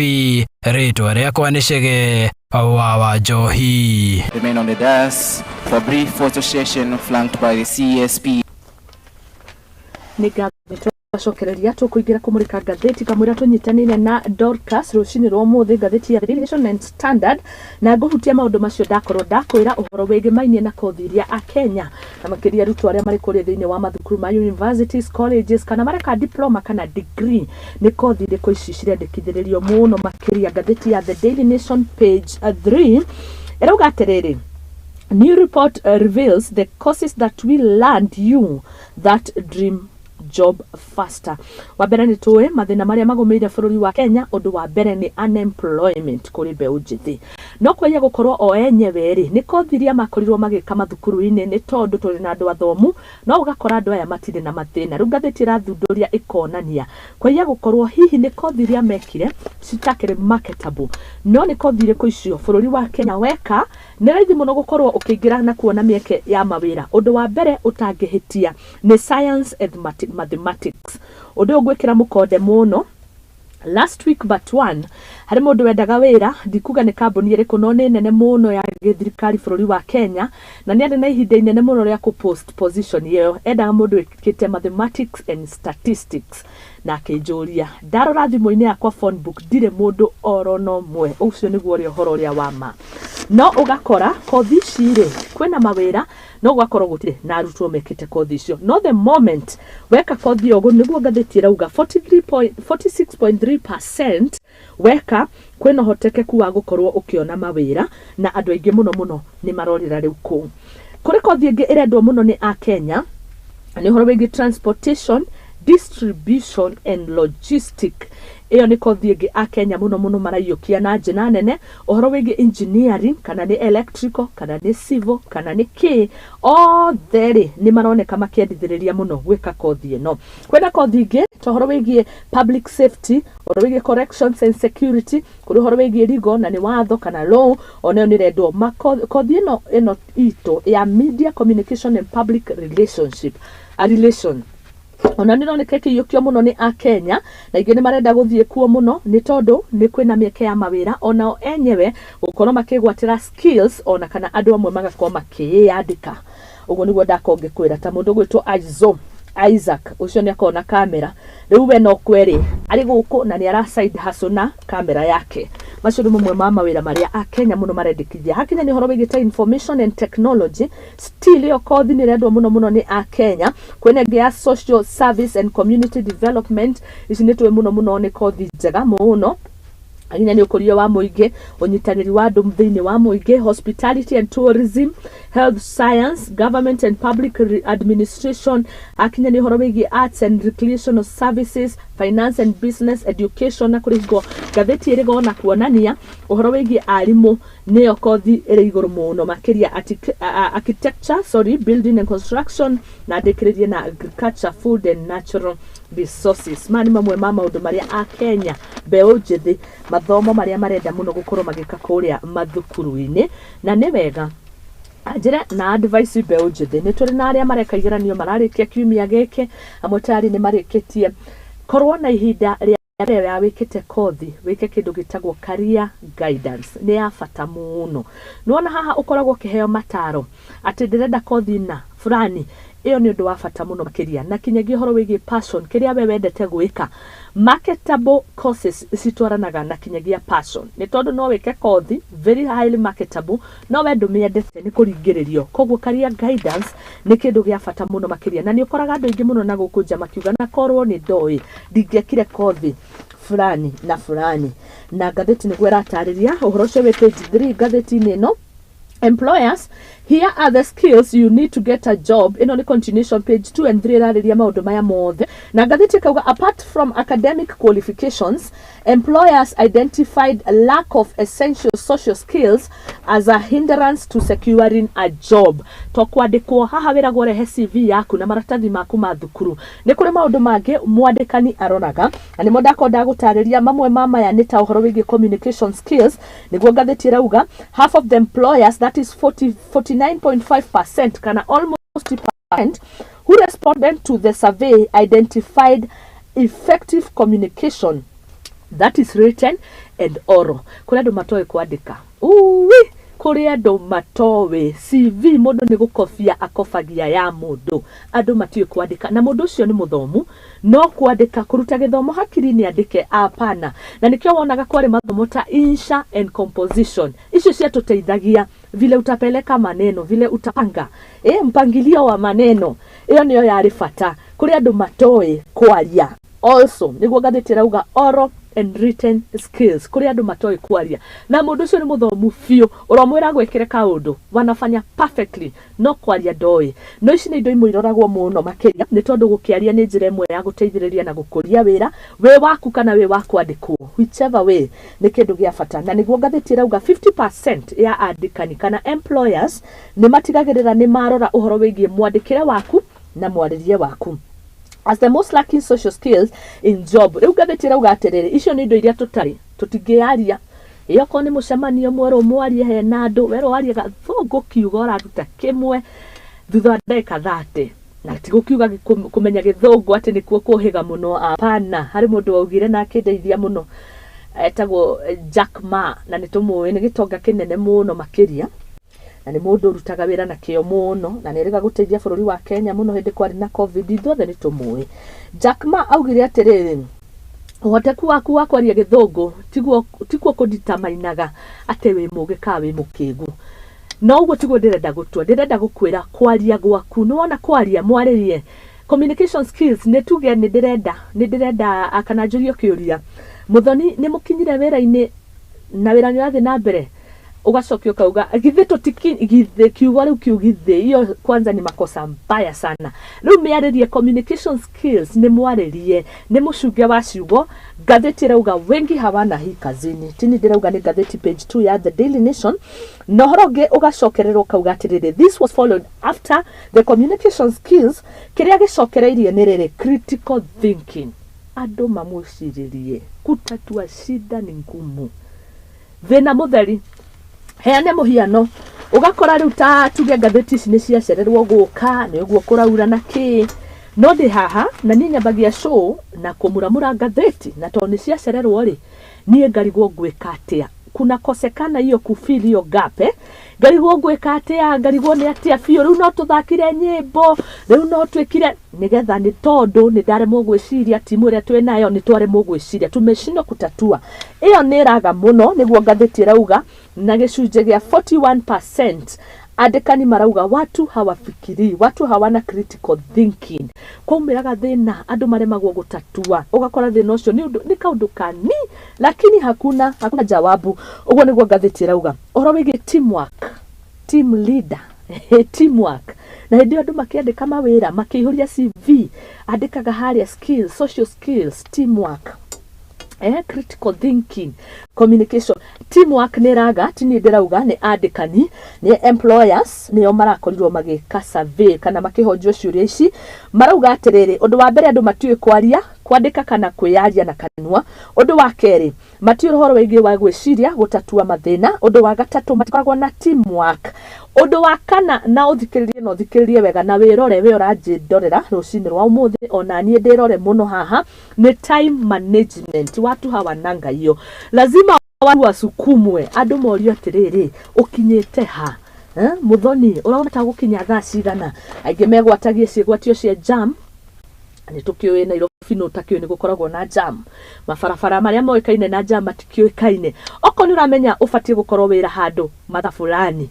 S2: rĩtwa rĩakwa nĩ Chege wa Wanjohi.
S4: Remain on the dais for a brief photo session flanked by the CSP.
S1: Nĩ ngatho twacokereria tũkũingĩra kũmũrĩka ngathĩti kamwĩra tũnyitanĩire na Dorcas rũcinĩ rwa ũmũthĩ, ngathĩti ya The Nation and Standard, na ngũhutia maũndũ macio ndakorwo ndakwĩra ũhoro wĩgĩmainie na kothi iria a Kenya na makĩria arutwo arĩa marĩ kũrĩa thĩinĩ wa mathukuru ma universities, colleges, kana mareka diploma kana degree, nĩ kothi irĩkũ ici cirendekithĩrĩrio mũno makĩria. Ngathĩti ya The Daily Nation page 3 ĩrauga atĩrĩrĩ: "New report reveals the courses that will land you that dream job faster." Wa mbere, nĩ tũĩ mathĩna marĩa magũmĩire bũrũri wa Kenya. Ũndũ wa mbere nĩ unemployment kũrĩ mbeũ njĩthĩ, no kwaya gũkorwo o enyewe rĩ, nĩ kothi iria makorirwo magĩka mathukuru-inĩ, nĩ tondũ tũrĩ na andũ athomu, no ũgakora andũ aya matirĩ na mathĩna. Rĩu ngathĩti ĩrathundũria ĩkonania kwaya gũkorwo hihi nĩ kothi iria mekire citakĩrĩ marketable. No nĩ kothi irĩkũ icio bũrũri wa Kenya weka nĩ raithi mũno gũkorwo ũkĩingĩra na kuona mĩeke ya mawĩra? Ũndũ wa mbere ũtangĩhĩtia nĩ science and mathematics. Ũndũ ũyũ ngwĩkĩra mũkonde mũno. Last week but one, harĩ mũndũ wendaga wĩra, ndikuga nĩ kambuni ĩrĩkũ, no nĩ nene mũno ya gĩthirikari bũrũri wa Kenya, na nĩ arĩ na ihinda inene mũno rĩa kũ post position ĩyo. Endaga mũndũ wĩkĩte mathematics and statistics, na akĩnjũria. Ndarora thimũ-inĩ yakwa, phone book, ndirĩ mũndũ oro no mwe. Ũcio nĩguo ũrĩa ũhoro ũrĩa wa ma. No ũgakora kothi ici rĩ, kwĩna mawĩra, no gũgakorwo gũtirĩ na arutwo mekĩte kothi icio. No the moment weka kothi ĩyo, nĩguo ngathĩti ĩrauga, 46.3% weka, kwĩna ũhotekeku wa gũkorwo ũkĩona mawĩra, na andũ aingĩ mũno mũno nĩ marorĩra rĩu kũu. Kũrĩ kothi ĩngĩ ĩrendwo mũno nĩ Akenya, nĩ ũhoro wĩgiĩ transportation, distribution and logistic. Ĩyo nĩ kothi ĩngĩ Akenya mũno mũno maraiyũkia na njĩra nene. Ũhoro wĩgiĩ engineering, kana nĩ electrical, kana nĩ civil, kana nĩ kĩ, othe rĩ, nĩ maroneka makĩendithĩrĩria mũno gwĩka kothi ĩno. Kwĩna kothi ingĩ ta ũhoro wĩgiĩ public safety, ũhoro wĩgiĩ corrections and security, kũrĩ ũhoro wĩgiĩ legal, na nĩ watho kana law, onayo nĩ ĩrendwo. Kothi ĩno itũ ya media communication and public relationship, a relation, ona nĩ ĩroneka ĩkĩiyũkio mũno nĩ Akenya, na aingĩ nĩ marenda gũthiĩ kuo mũno, nĩ tondũ nĩ kwĩna mĩeke ya mawĩra, onao enyewe gũkorwo makĩgwatĩra skills, ona kana andũ amwe magakorwo makĩyandĩka. Ũguo nĩguo ndakorwo ngĩkwĩra, ta mũndũ ũgwĩtwo Aizo Isaac, ũcio nĩ akorwo na kamera rĩu, we no kwerĩ arĩ gũkũ na nĩ ara side hustle na kamera yake. Macio nĩ mamwe ma mawĩra marĩa Akenya mũno marendekithia. Hakinya nĩ ũhoro wĩgiĩ ta information and technology, still ĩyo kothi nĩ ĩrendwo mũno mũno nĩ Akenya. Kwĩna ĩngĩ ya social service and community development. Ici nĩ tũĩ mũno mũno nĩ kothi njega mũno, nginya nĩ ũkũria wa mũingĩ, ũnyitanĩri wa andũ thĩinĩ wa mũingĩ, hospitality and tourism, health science, government and public administration. Akinya nĩ ũhoro wĩgiĩ arts and recreational services, finance and business education. Na kũrĩ hingo ngathĩti ĩrĩgo na kuonania ũhoro wĩgiĩ arimũ, nĩyo kothi ĩrĩ igũrũ mũno makĩria, architecture, sorry, building and construction, na ndĩkĩrĩrie na agriculture, food and natural resources. Maya nĩ mamwe ma maũndũ marĩa Akenya mbeũ njĩthĩ, mathomo marĩa marenda mũno gũkorwo magĩka kũrĩa mathukuru-inĩ. Na nĩ wega njĩre na advice mbeũ njĩthĩ, nĩ tũrĩ na arĩa mareka igeranio, mararĩkia kiumia gĩkĩ, amwe tayari nĩ marĩkĩtie. Korwo na ihinda rĩa mbere ya wĩkĩte kothi, wĩke kĩndũ gĩtagwo career guidance, nĩ ya bata mũno. Nĩwona haha ũkoragwo ũkĩheo mataro atĩ ndĩrenda kothi na fulani, ĩyo nĩ ũndũ wa bata mũno makĩria, na kinyagia ũhoro wĩgiĩ passion, kĩrĩa we wendete gwĩka. Marketable courses citwaranaga na kinyagia passion, nĩ tondũ no wĩke kothi very highly marketable, no we ndũmĩendete, nĩ kũringĩrĩrio. Koguo career guidance nĩ kĩndũ gĩa bata mũno makĩria, na nĩ ũkoraga andũ aingĩ mũno na gũkũ nja makiuga, na korwo nĩ ndoĩ ndingĩekire kothi fulani na fulani. Na ngathĩti nĩguo ĩratarĩria ũhoro ũcio wĩ page 3 ngathĩti-inĩ ĩno. Employers, here are the skills you need to get a job. Ĩno nĩ continuation, page 2 and 3 ĩrarĩria maũndũ maya mothe. Na ngathĩti ĩkauga, apart from academic qualifications, employers identified lack of essential social skills as a hindrance to securing a job. To kwandĩkwo haha wĩragwo rehe CV yaku na maratathi maku ma thukuru, nĩ kũrĩ maũndũ mangĩ mwandĩkani aroraga, na nĩmo ndakorwo ndagũtarĩria. Mamwe ma maya nĩ ta ũhoro wĩgiĩ communication skills. Nĩguo ngathĩti ĩrauga half of the employers, that is 40, 49.5% kana almost 50%, who responded to the survey identified effective communication, that is written and oral. Kũrĩ andũ matoĩ kwandĩka. Uwi, kũrĩ andũ matoĩ CV, mũndũ nĩ gũkobia akobagia ya mũndũ. Andũ matiũĩ kwandĩka, na mũndũ ũcio nĩ mũthomu, no kwandĩka, kũruta gĩthomo hakiri-inĩ andĩke, apana. Na nĩkĩo wonaga kwarĩ mathomo ta insha and composition. Icio ciatũteithagia vile utapeleka maneno, vile utapanga, mpangilio wa maneno. Ĩyo nĩyo yarĩ bata. Kũrĩ andũ matoĩ kwaria also, nĩguo ngathĩti ĩrauga oral and written skills. Kũrĩ andũ matoĩ kwaria, na mũndũ ũcio nĩ mũthomu biũ, ũramwĩra gwĩkĩre kaũndũ wanafanya perfectly, no kwaria ndoĩ. No ici nĩ indo imwe iroragwo mũno makĩria, nĩ tondũ gũkĩaria nĩ njĩra ĩmwe ya gũteithĩrĩria na gũkũria wĩra wĩ waku kana wĩ wa kwandĩkwo. Whichever way, nĩ kĩndũ gĩa bata. Na nĩguo ngathĩti ĩrauga 50% ya andĩkani kana employers nĩ matigagĩrĩra nĩ marora ũhoro wĩgiĩ mwandĩkĩre waku na mwarĩrie waku as the most lacking social skills in job. Rĩu ngathĩti ĩrauga atĩrĩrĩ, icio nĩ indo iria tũtarĩ, tũtingĩaria. Ĩ okorwo nĩ mũcemanio mwerũ mwarie hena andũ, werwo warie gathũngũ, kiugo ũraruta kĩmwe thutha wa ndagĩka 30, na ti gũkiuga kũmenya gĩthũngũ atĩ nĩkuo kũhĩga mũno, hapana. Harĩ mũndũ waugire na akĩndeithia mũno, etagwo Jack Ma, na nĩ tũmũĩ, nĩ gĩtonga kĩnene mũno makĩria, na nĩ mũndũ ũrutaga wĩra na kĩo mũno, na nĩ erĩga gũteithia bũrũri wa Kenya mũno hĩndĩ kwarĩ na COVID. Ithuothe nĩ tũmũĩ. Jack Ma augire atĩrĩrĩ, ũhoteku waku wa kwaria gĩthũngũ tiguo kũnditamainaga atĩ wĩ mũgĩ kana wĩ mũkĩgu. No ũguo tiguo ndĩrenda gũtua, ndĩrenda gũkwĩra kwaria gwaku, nĩ wona kwaria, mwarĩrie, communication skills. Nĩ tuge nĩ ndĩrenda kana njũrio kĩũria, "Mũthoni, nĩ mũkinyire wĩra-inĩ na wĩra nĩ ũrathiĩ na mbere?" Ũgacokia ũkauga, "Githĩ tũtiki githĩ." Kiugo rĩu kiu "githĩ", hiyo kwanza ni makosa mbaya sana. Rĩu mĩarĩrie, communication skills, nĩ mwarĩrie, nĩ mũcunge wa ciugo. Ngathĩti ĩrauga wengi hawana hii kazini. Tini ndĩrauga, nĩ ngathĩti, page 2 ya The Daily Nation. Na ũhoro ũngĩ ũgacokererwo ũkauga atĩrĩrĩ, this was followed after the communication skills, kĩrĩa gĩcokereirie nĩ rĩrĩ, critical thinking. Andũ mamwĩcirĩrie, kutatua shida ni ngumu. Thĩna mũtheri, heane mũhiano, ũgakora rĩu ta tuge ngathĩti ici nĩ ciacererwo gũka, nĩ ũguo kũraura na kĩ, no ndĩ haha na niĩ nyambagia show na kũmuramura ngathĩti, na tondũ nĩ ciacererwo rĩ, niĩ ngarigwo ngwĩka atĩa. Kuna kosekana hiyo kufill hiyo gap, eh? Ngarigwo ngwĩka atĩa, ngarigwo nĩ atĩa biũ. Rĩu no tũthakire nyĩmbo, rĩu no twĩkire nĩgetha, nĩ tondũ nĩ ndaremwo gwĩciria. Timu ĩrĩa twĩ nayo nĩ twaremwo gwĩciria, tumeshindwa kutatua. Ĩyo nĩ ĩraga mũno, nĩguo ngathĩti ĩrauga, na gĩcunjĩ gĩa 41% andĩkani marauga watu hawafikirii, watu hawana critical thinking. Kwaumĩraga thĩna, andũ maremagwo gũtatua. Ũgakora thĩna ũcio nĩ ũndũ, nĩ kaũndũ kani, lakini hakuna jawabu. Ũguo nĩguo ngathĩti ĩrauga ũhoro wĩgiĩ teamwork, team leader, teamwork. Na hĩndĩ ĩyo andũ makĩandĩka mawĩra, makĩihũria CV, andĩkaga harĩa skills, social skills, teamwork, critical thinking, communication. Teamwork nĩ raga, ti niĩ ndĩrauga, nĩ andĩkani, nĩ employers, nĩo marakorirwo magĩka survey kana makĩhonjwo ciũria ici. Marauga atĩrĩrĩ, ũndũ wa mbere, andũ matiũĩ kwaria, kwandĩka kana kwĩyaria na kanua. Ũndũ wa kerĩ, matiũĩ ũhoro wĩgiĩ wa gwĩciria gũtatua mathĩna. Ũndũ wa gatatũ, matikoragwo na teamwork. Ũndũ wa kana, na ũthikĩrĩrie, na ũthikĩrĩrie wega, na wĩrore we ũranjĩndorera rũcinĩ rwa ũmũthĩ, ona niĩ ndĩrore mũno haha, nĩ time management. Watu hawananga hiyo, lazima watu wasukumwe, andũ morio atĩrĩrĩ, "Ũkinyĩte ha? Eh, Mũthoni, ũrona ta gũkinya thaa cigana?" Aingĩ megwatagie ciĩgwatio cia jam. Nĩ tũkĩũĩ Nairobi, no ũtakĩũĩ nĩ gũkoragwo na jam. Mabarabara marĩa moĩkaine na jam matikĩũĩkaine. Okorwo nĩ ũramenya ũbatiĩ gũkorwo wĩra handũ mathaa fulani,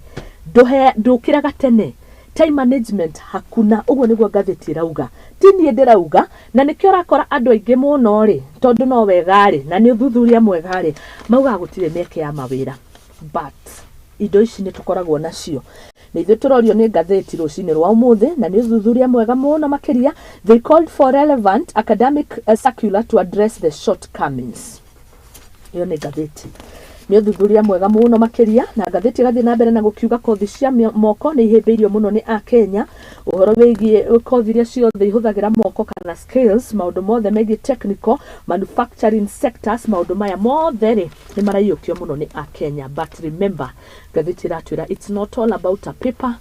S1: ndũhe ndũkĩraga tene. Time management hakuna. Ũguo nĩguo ngathĩti ĩrauga, ti niĩ ndĩrauga. Na nĩkĩo ũrakora andũ aingĩ mũno rĩ, tondũ no wega rĩ, na nĩ ũthuthuria mwega rĩ, maugaga gũtirĩ mĩeke ya mawĩra. But Indo ici nĩ tũkoragwo nacio nĩ ithuĩ tũrorio nĩ ngathĩti rũcinĩ rwa ũmũthĩ, na nĩ ũthuthuria mwega mũno makĩria. They called for relevant academic circular to address the shortcomings. Ĩyo nĩ ngathĩti, nĩ ũthuthuria mwega mũno makĩria. Na ngathĩti ĩgathiĩ na mbere na gũkiuga kothi cia moko nĩ ihĩmbĩirio mũno nĩ Akenya. Ũhoro wĩgiĩ kothi iria ciothe ihũthagĩra moko kana skills, maũndũ mothe megiĩ technical, manufacturing sectors, maũndũ maya mothe rĩ nĩ maraiyũkio mũno nĩ Akenya. But remember, ngathĩti ĩratwĩra it's not all about a paper,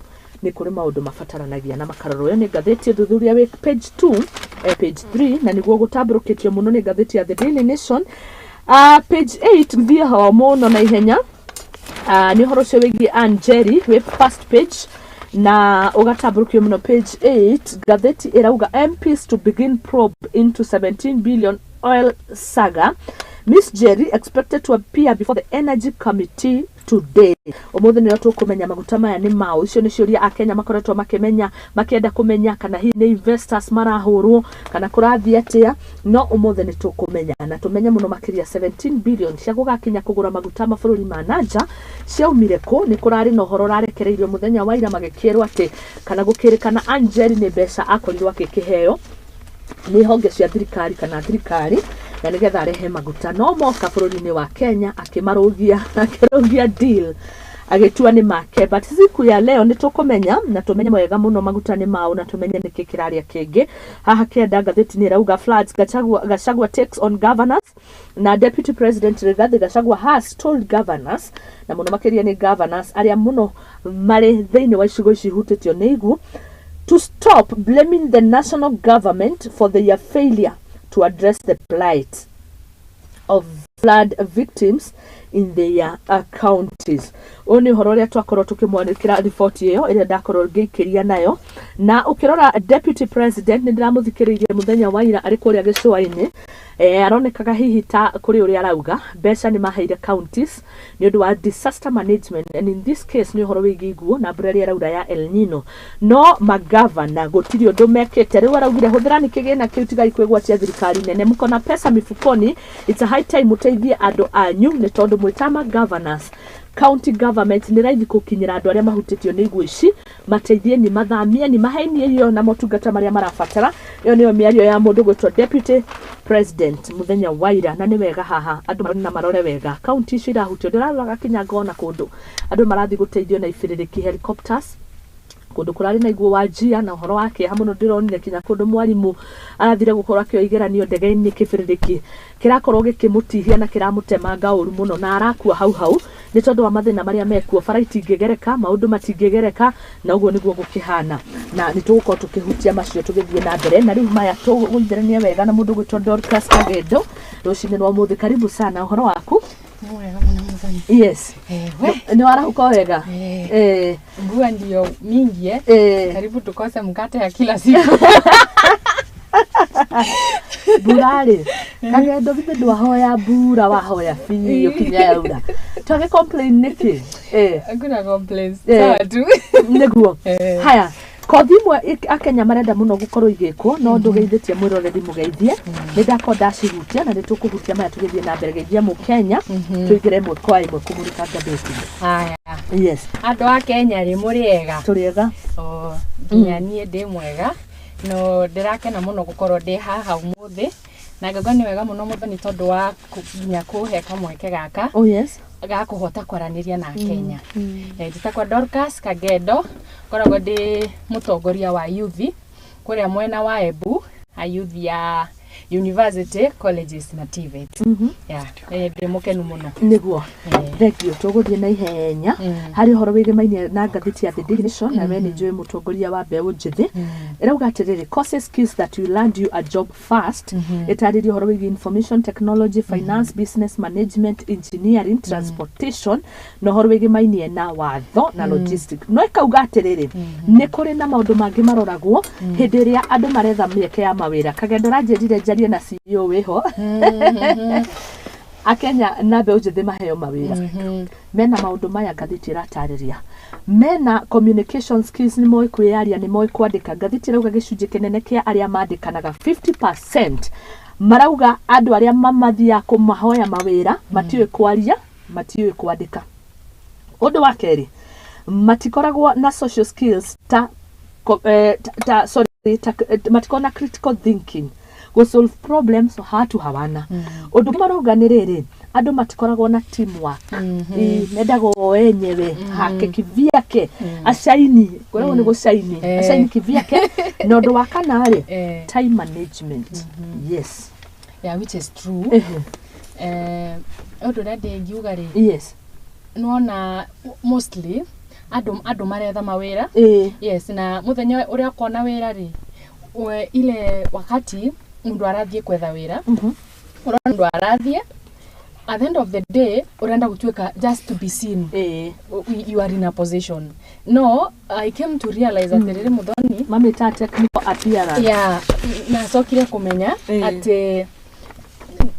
S1: nĩ kũrĩ maũndũ mabataranagia na makarorwo. Ĩyo nĩ ngathĩti, ũthuthuria wĩ page 2, page 3, na nĩguo gũtambũrũkĩtio mũno nĩ ngathĩti ya The Daily Nation. Page 8, thiĩ ho mũno na ihenya. Nĩ ũhoro ũcio wĩgiĩ Ann Jerry wĩ first page na ũgatambũrũkio mũno page 8. Ngathĩti ĩrauga MPs to begin probe into 17 billion oil saga. Miss Jerry expected to appear before the Energy Committee today. Ũmũthĩ nĩrĩo tũkũmenya maguta maya nĩ maũ. Icio nĩ ciũria Akenya makoretwo makĩmenya, makĩenda kũmenya kana hihi nĩ investors marahũrwo kana kũrathiĩ atĩa. No ũmũthĩ nĩ tũkũmenya na tũmenye mũno makĩria 17 billion cia gũgakinya kũgũra maguta mabũrũri ma nanja ciaumire kũ. Nĩ kũrarĩ na ũhoro ũrarekereirio mũthenya wa ira, magĩkĩrwo atĩ kana gũkĩrĩkana Angeli nĩ mbeca akorirwo akĩkĩheo nĩ honge cia thirikari kana thirikari na nĩgetha arehe maguta, no moka bũrũri-inĩ wa Kenya akĩmarũgia, akĩrũgia deal, agĩtua nĩ make. But siku ya leo nĩ tũkũmenya na tũmenye wega mũno maguta nĩ maũ na tũmenye nĩkĩ kĩrarĩa kĩngĩ haha kĩenda. Ngathĩti nĩ ĩrauga floods, Gachagua takes on governors, na Deputy President Rigathi Gachagua has told governors, na mũno makĩria nĩ governors arĩa mũno marĩ thĩinĩ wa icigo ici ihutĩtio nĩ iguũ, to stop blaming the national government for their failure to address the plight of flood victims in their counties. Ũyũ nĩ ũhoro ũrĩa twakorwo tũkĩmwanĩkĩra riboti ĩyo ĩrĩa ndakorwo ngĩikĩria nayo. Na ũkĩrora Deputy President, nĩ ndĩramũthikĩrĩirie mũthenya wa ira arĩ kũrĩa gĩcũa-inĩ, aronekaga hihi ta kũrĩ ũrĩa arauga mbeca nĩ maheire counties nĩ ũndũ wa disaster management, and in this case nĩ ũhoro wĩgiĩ iguũ na mbura ĩrĩa ĩraura ya El Nino, no magavana gũtirĩ ũndũ mekĩte. Rĩu araugire hũthĩrani kĩgĩna kĩu, tigai kwĩgwatia thirikari nene, mko na pesa mifukoni, it's a high time mũteithie andũ anyu, nĩ tondũ mwĩ ma governors, county government nĩ raithi gũkinyĩra andũ arĩa mahutĩtio nĩ iguũ ici. Mateithie ni mathamie ni mahenie irio na motungata marĩa marabatara. Ĩyo nĩyo mĩario ya mũndũ gwĩtwo Deputy President mũthenya wa ira. Na nĩ wega haha andũ na marore wega kaunti icio irahutio. Ndĩraroraga kinya ngona kũndũ andũ marathiĩ gũteithio na ibĩrĩrĩki, helicopters, kũndũ kũrarĩ na iguũ wa njia. Na ũhoro wa kĩeha mũno, ndĩronire kinya kũndũ mwarimũ arathire gũkorwo akĩoya igeranio ndege-inĩ, kĩbĩrĩrĩki kĩrakorwo gĩkĩmũtihia na kĩramũtemanga ũru mũno na arakua hau hau nĩ tondũ wa mathĩna marĩa mekuo. Bara itingĩgereka, maũndũ matingĩgereka, na ũguo nĩguo gũkĩhana, na nĩ tũgũkorwo tũkĩhutia macio tũgĩthiĩ na mbere. Na rĩu maya tũgũithĩrania wega na mũndũ gwĩtwo Dorcas Kagendo rũcinĩ rwa ũmũthĩ. Karibu sana, ũhoro waku?
S5: Nĩ wega mũno, Mũthoni. We.
S1: Nĩ warahũka wega?
S5: Eh. Mvua ndio mingi, eh? Karibu tukose mkate ya kila siku.
S1: Mbura rĩ, Kagendo, githĩ ndwahoya mbura? Wahoya biũ kinya yaura, twage complain nĩkĩ?
S5: Hakuna complaints.
S1: Eh.
S5: Sawa tu.
S1: Nĩguo.
S5: Eh.
S1: Haya, kothi imwe Akenya marenda mũno gũkorwo igĩkwo, no ndũgeithĩtie mwĩroreri, mũgeithie. Nĩ ndakorwo ndacihutia na nĩ tũkũhutia maya tũgĩthiĩ na mbere. Geithia mũkenya, tũingĩre ĩmwe kwa ĩmwe kũmũrĩka ngathĩti.
S5: Haya.
S1: Yes.
S5: Andũ a Kenya rĩ, mũrĩ ega?
S1: Tũrĩ ega.
S5: O, nginya niĩ ndĩ mwega. No ndĩrakena mũno gũkorwo ndĩ haha ũmũthĩ. Na ngauga nĩ wega mũno, Mũthoni, tondũ wa nginya kũhe kamweke gaka
S1: Oh yes.
S5: ga kũhota kwaranĩria na Kenya. Njĩtagwo Dorcas Kagendo, ngoragwo ndĩ mũtongoria wa youth kũrĩa mwena wa Embu, a youth ya university colleges na TVET. Yeah, ndĩ mũkenu mũno.
S1: Nĩguo.
S5: Eh.
S1: Thank you. Tũgũthiĩ na ihenya harĩ ũhoro wĩgĩmainie na ngathĩti ya The Daily Nation, na we nĩ njũĩ mũtongoria wa mbeũ njĩthĩ. Ĩrauga atĩrĩrĩ, courses, skills that will land you a job fast. Ĩtarĩrie ũhoro wĩgiĩ information technology, finance, business management, engineering, transportation, na ũhoro wĩgĩmainie na watho na logistic. No ĩkauga atĩrĩrĩ, nĩ kũrĩ na maũndũ mangĩ maroragwo hĩndĩ ĩrĩa andũ maretha mĩeke ya mawĩra. Kagendo, ranjĩrire njarie na CEO wĩho. Akenya na mbeũ njĩthĩ maheo mawĩra mena maũndũ maya ngathĩti ĩratarĩria. Mena communication skills, nĩ moĩ kwĩyaria, nĩ moĩ kwandĩka. Ngathĩti ĩrauga gĩcunjĩ kĩnene kĩa arĩa mandĩkanaga, 50%, marauga andũ arĩa mamathiaga kũmahoya mawĩra matiũĩ kwaria, matiũĩ kwandĩka. Ũndũ wa kerĩ, matikoragwo na social skills ta, ta sorry, ta, matikoragwo na critical thinking, go solve problems hatu hawana. Ũndũ ũngĩ marauga nĩ rĩrĩ, andũ matikoragwo na teamwork. Mendaga o enyewe hake kivyake acaini, kwĩragwo nĩ gũcaini. Acaini kivyake. Na ũndũ wa kana rĩ, time management, yes.
S5: Yeah, which is true. Ũndũ ũrĩa ndĩngiuga rĩ, nĩwona mostly andũ maretha mawĩra. Yes, na mũthenya ũrĩa ũkona wĩra rĩ, ile wakati mũndũ arathiĩ kwetha wĩra, ũrona mũndũ arathiĩ, at the end of the day ũrenda gũtuĩka just to be seen you are in a position. No I came to realize atĩrĩrĩ, Mũthoni,
S1: Mamĩtaga technical appearance.
S5: Yeah, nacokire kũmenya atĩ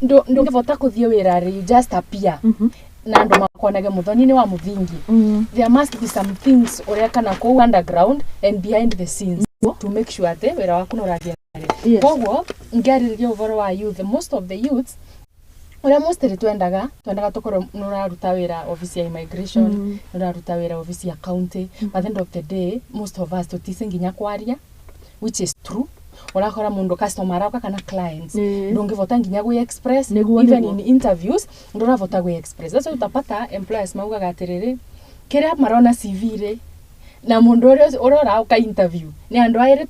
S5: ndũngĩbota kũthiĩ wĩra rĩ, you just appear na andũ makonage Mũthoni nĩ wa mũthingi. There must be some things ũreka kana kũu underground and behind the scenes to make sure atĩ wĩra waku nĩ ũrathiĩ na mbere. Koguo ngĩarĩrĩria ũhoro wa youth, most of the youths, ũrĩa mostly twendaga tũkorwo nĩ ũraruta wĩra office ya immigration, nĩ ũraruta wĩra office ya county, but at the end of the day most of us tũtici nginya kwaria, which is true. Ũrakora mũndũ customer arauka kana clients, ndũngĩvota nginya gwĩ express. Even in interviews ndũravota gwĩ express. That's why utapata employers maugaga atĩrĩrĩ, kĩrĩa marona CV rĩ na mũndũ ũrĩa ũrauka interview nĩ andũ erĩ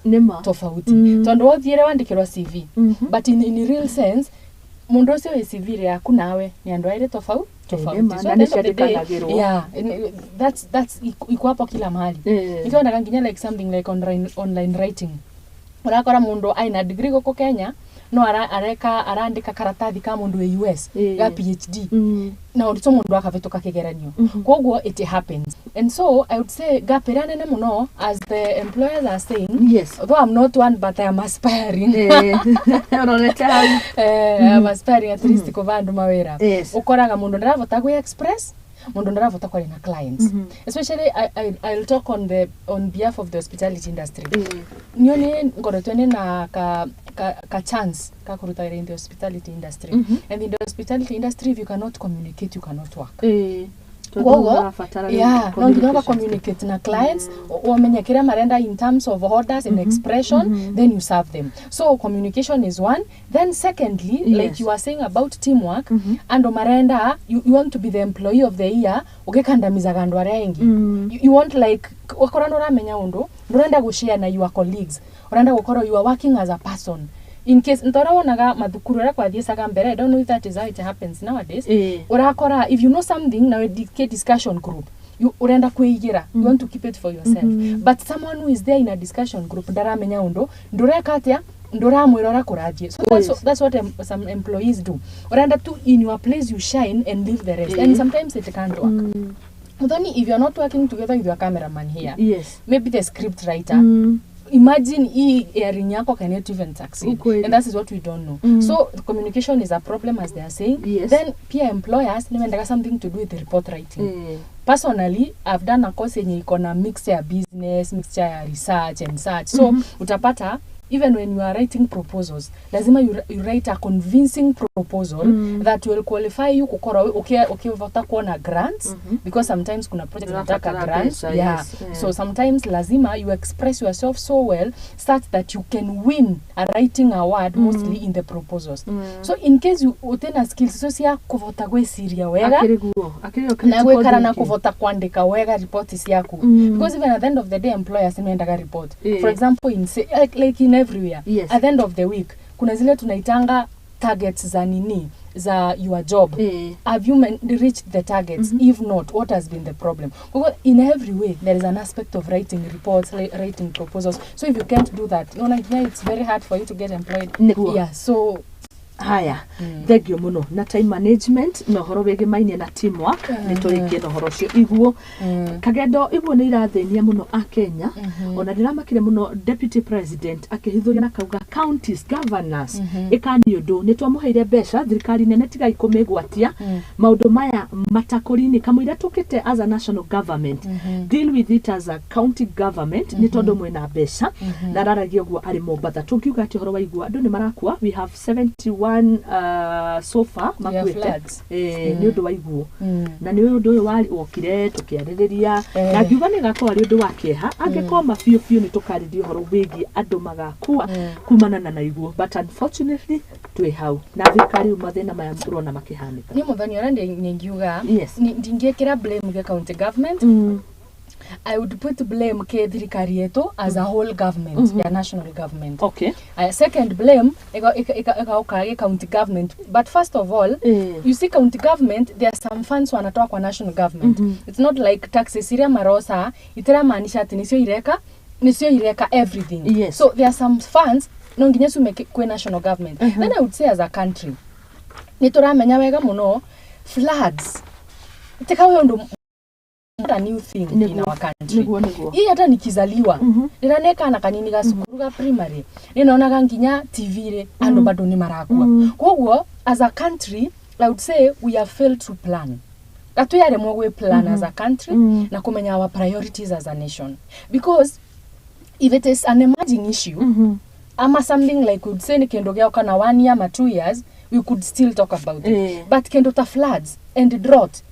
S1: Nĩma.
S5: tofauti, tondũ wothiĩre wandĩkĩrwo CV, but in real sense mũndũ ũcio wĩ CV rĩ yaku nawe nĩ andũ erĩ tofauti.
S1: Nĩma,
S5: So
S1: na
S5: at the end of the day,
S1: nĩciandĩkanagĩrwo.
S5: yeah, that's iko hapo kila mahali. Nikionaga nginya like something like online writing, ũrakora mũndũ aina degree gũkũ Kenya no areka arandĩka karatathi ka mũndũ wĩ US ga PhD, na ũritũ mũndũ akavĩtũka kĩgeranio. Koguo it happens, and so I would say gap ĩrĩa nene mũno, as the employers are saying, although I'm not one but I am aspiring.
S1: Ũrorete hau.
S5: I'm aspiring at least kũva andũ mawĩra. Ũkoraga mũndũ ndarabota gwĩ express, mũndũ ndarabota kwaria na clients, especially I'll talk on behalf of the hospitality industry. Niyo nĩ ngoretwo nĩ na ka chance ka kũruta wĩra in the hospitality industry, and in the hospitality industry, if you cannot communicate, you cannot work.
S1: Tondũ
S5: Koguo,
S1: ũrabatara rĩu
S5: yeah, no nginya ũga
S1: communication.
S5: Communicate na clients, ũmenye kĩrĩa marenda in terms of orders and expression, then you serve them. So communication is one. Then secondly, like you are saying about teamwork, andũ marenda you want to be the employee of the year, ũgĩkandamizaga andũ arĩa angĩ. You want like wakorwo nĩ ũramenya ũndũ, ndũrenda gũshare na your colleagues, ũrenda gũkorwo you are working as a person. In case ntora wonaga mathukuru ũrĩa kwathiĩcaga mbere, I don't know if that is how it happens nowadays, urakora if you know something na wĩ discussion group, you urenda kwĩigĩra, you want to keep it for yourself, but someone who is there in a discussion group ndaramenya ũndũ, ndũreka atĩa, ndũramwĩra ũrĩa kũrathiĩ. So that's what some employees do. Urenda tu in your place you shine and leave the rest, and sometimes it can't work. Muthoni, if you're not working together with your cameraman here, maybe the script writer, imagine hii airing yako cannot even succeed. And that is what we don't know. So communication is a problem, as they are saying. Then pia employers nimendaga something to do with the report writing. Personally, I've done a course yenye iko na mixture ya business, mixture ya research and such. So utapata even when you are writing proposals, lazima you write a convincing proposal that will qualify you kukorwo ukivota kuona grants, because sometimes kuna projects zinataka
S1: Unabatara
S5: grants.
S1: pesa, yes, yeah.
S5: So sometimes lazima you express yourself so well such that you can win a writing award, mostly in the proposals. So in case you utena skills so cia kuvota gwiciria wega
S1: Akĩrĩ guo, akĩrĩ o
S5: na
S1: critical
S5: gwikara na
S1: thinking.
S5: Kuvota kwandika wega ripoti ciaku, because even at the end of the day employers nimendaga report. For example, in say, like in everywhere, at the end of the week kuna zile tunaitanga targets za nini, za your job. Have you reached the targets? If not, what has been the problem? Because in every way there is an aspect of writing reports, writing proposals. So if you can't do that, unaona nginya it's very hard for you to get employed.
S1: Nĩguo.
S5: Yeah, so
S1: Haya, thengio muno. Na time management na ũhoro wĩgĩmainie na teamwork, nĩ tũrĩkie na ũhoro ũcio. Iguo, Kagendo, iguo nĩ irathĩnia mũno a Kenya. Ona ndĩramakire mũno deputy president akĩhithũria na kauga counties governors ĩkani ũndũ, nĩ twamũheire mbeca thirikari nene, tigai kũmĩgwatia maũndũ maya matakũrini kamũira tũkĩte as a national government. Deal with it as a county government, nĩ tondũ mwĩna mbeca. Na araragia ũguo arĩ Mombatha. Tũngiuga atĩ ũhoro wa igua, andũ nĩ marakua. We have 71 61 so far makuĩte
S5: floods.
S1: Nĩ ũndũ wa iguũ. Na nĩ ũndũ ũyũ wokire tũkĩarĩrĩria na ngiuga nĩ gakorwo arĩ ũndũ wa kĩeha angĩkorwo ma biũ biũ nĩ tũkarĩria ũhoro wĩgiĩ andũ magakua kumana na iguũ, but unfortunately twĩ hau na thirikari rĩu mathĩna maya ũrona makĩhanĩka.
S5: Ni muthoni ũrĩa ningiuga ndingĩkĩra blame gĩ county government. I would put blame ke thirikari yetu as a whole government, ya national government. Second blame ikaoka gĩ county government, but first of all, you see, county government, there are some funds wanatoa kwa national government. It's not like taxes iria marosa itiramaanisha ati nicio ireka everything. So there are some funds no nginya ciume kwĩ national government. Then I would say as a country nĩ tũramenya wega mũno floods tikawe ũndũ, not a new thing in our country.
S1: Nĩguo nĩguo.
S5: Hii hata nikizaliwa ndĩra kana kanini ga cukuru ga primary nĩnonaga nginya TV rĩ andũ bado nĩ marakua. Koguo as a country I would say we have failed to plan, gatuyaremwo gwĩ plan as a country na kumenya our priorities as a nation, because if it is an emerging issue ama something like we'd say ni kindu gĩoka na 1 year ama 2 years, we could still talk about it. But kindu ta floods and drought,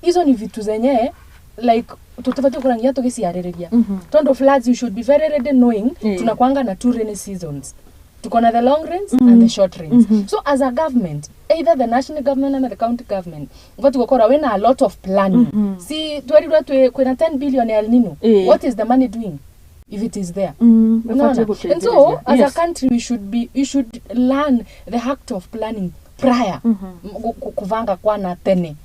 S5: hizo ni vitu zenye like tutabatie kurangia tugiciarĩrĩria, tondu floods, you should be very ready knowing tunakwanga na two rainy seasons, tuko na the long rains and the short rains. So as a government, either the national government ama the county government, ubati gukora wina a lot of planning. Si twerirwe twi kwina 10 billion ya El Nino? What is the money doing if it is there?
S1: Unaona?
S5: And so as a country we should learn the act of planning prior, kuvanga kwana tene,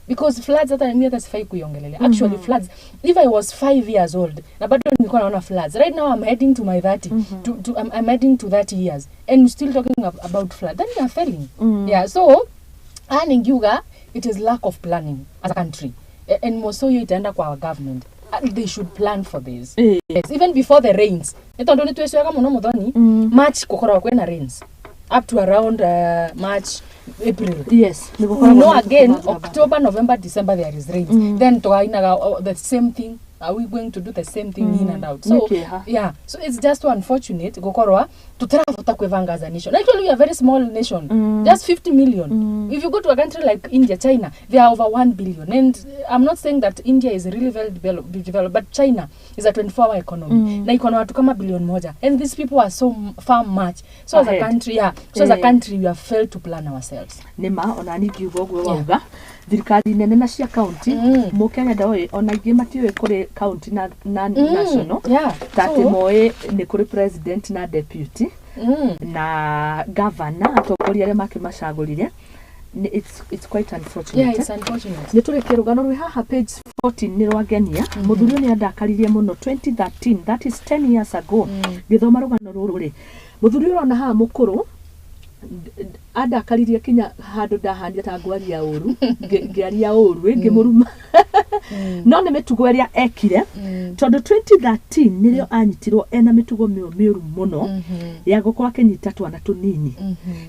S5: because floods, hata mimi hata sifai kuiongelelea. Actually, floods, if I was 5 years old na bado nilikuwa naona floods, right now I'm heading to my 30 to I'm heading to 30 years and still talking about flood, then we are failing. Yeah, so ningiuga it is lack of planning as a country. And more so hiyo itaenda kwa our government. They should plan for this. Yes, even before the rains, nĩ tondũ nĩ twĩcoega mũno mũthoni. March gũkoragwo kwĩna rains up to around March, April.
S1: Nĩ
S5: We
S1: gũkoragwo
S5: know
S1: na
S5: again
S1: kũbanga.
S5: October, November, December there is rains. Then tukainaga the same thing. Are we going to do the same thing in and out? So
S1: Nĩ kĩeha.
S5: yeah, so it's just so unfortunate gukorwa tutirahota kwivanga as a nation. Actually, we are a very small nation, just 50 million. If you go to a country like India, China, they are over 1 billion, and I'm not saying that India is really well developed, but China is a 24 hour economy na iko na watu kama bilion 1, and these people are so far much so as a
S1: Ahead.
S5: country, yeah, so as a country we have failed to plan ourselves.
S1: Nĩ ma ona niĩ ngiuga ũguo wauga thirikari nene na cia kaunti. Mũkenya ndoĩ, ona ingĩ matiũĩ kũrĩ kaunti na national, ta atĩ moĩ nĩ kũrĩ president na deputy na governor, atongoria arĩa makĩmacagũrire. It's quite unfortunate.
S5: Yeah, it's unfortunate.
S1: Nä tå rä kä rå gano rwä haha page 14 nä rwangenia. Må thuri å nä andakaririe må no 2013, that is 10 years ago. Ngä thoma rå gano rå rå rä, må thuri å rona haha må kå rå andakaririe kinya handå ndahanire ta ngwaria ũru, ngĩaria ũru, ngä må ruma, no nä mä tugo ĩrĩa ekire, tondũ 2013 nĩrĩo anyitirwo ena mĩtugo mĩũru mũno ya gũkorwo akĩnyita twana tũnini.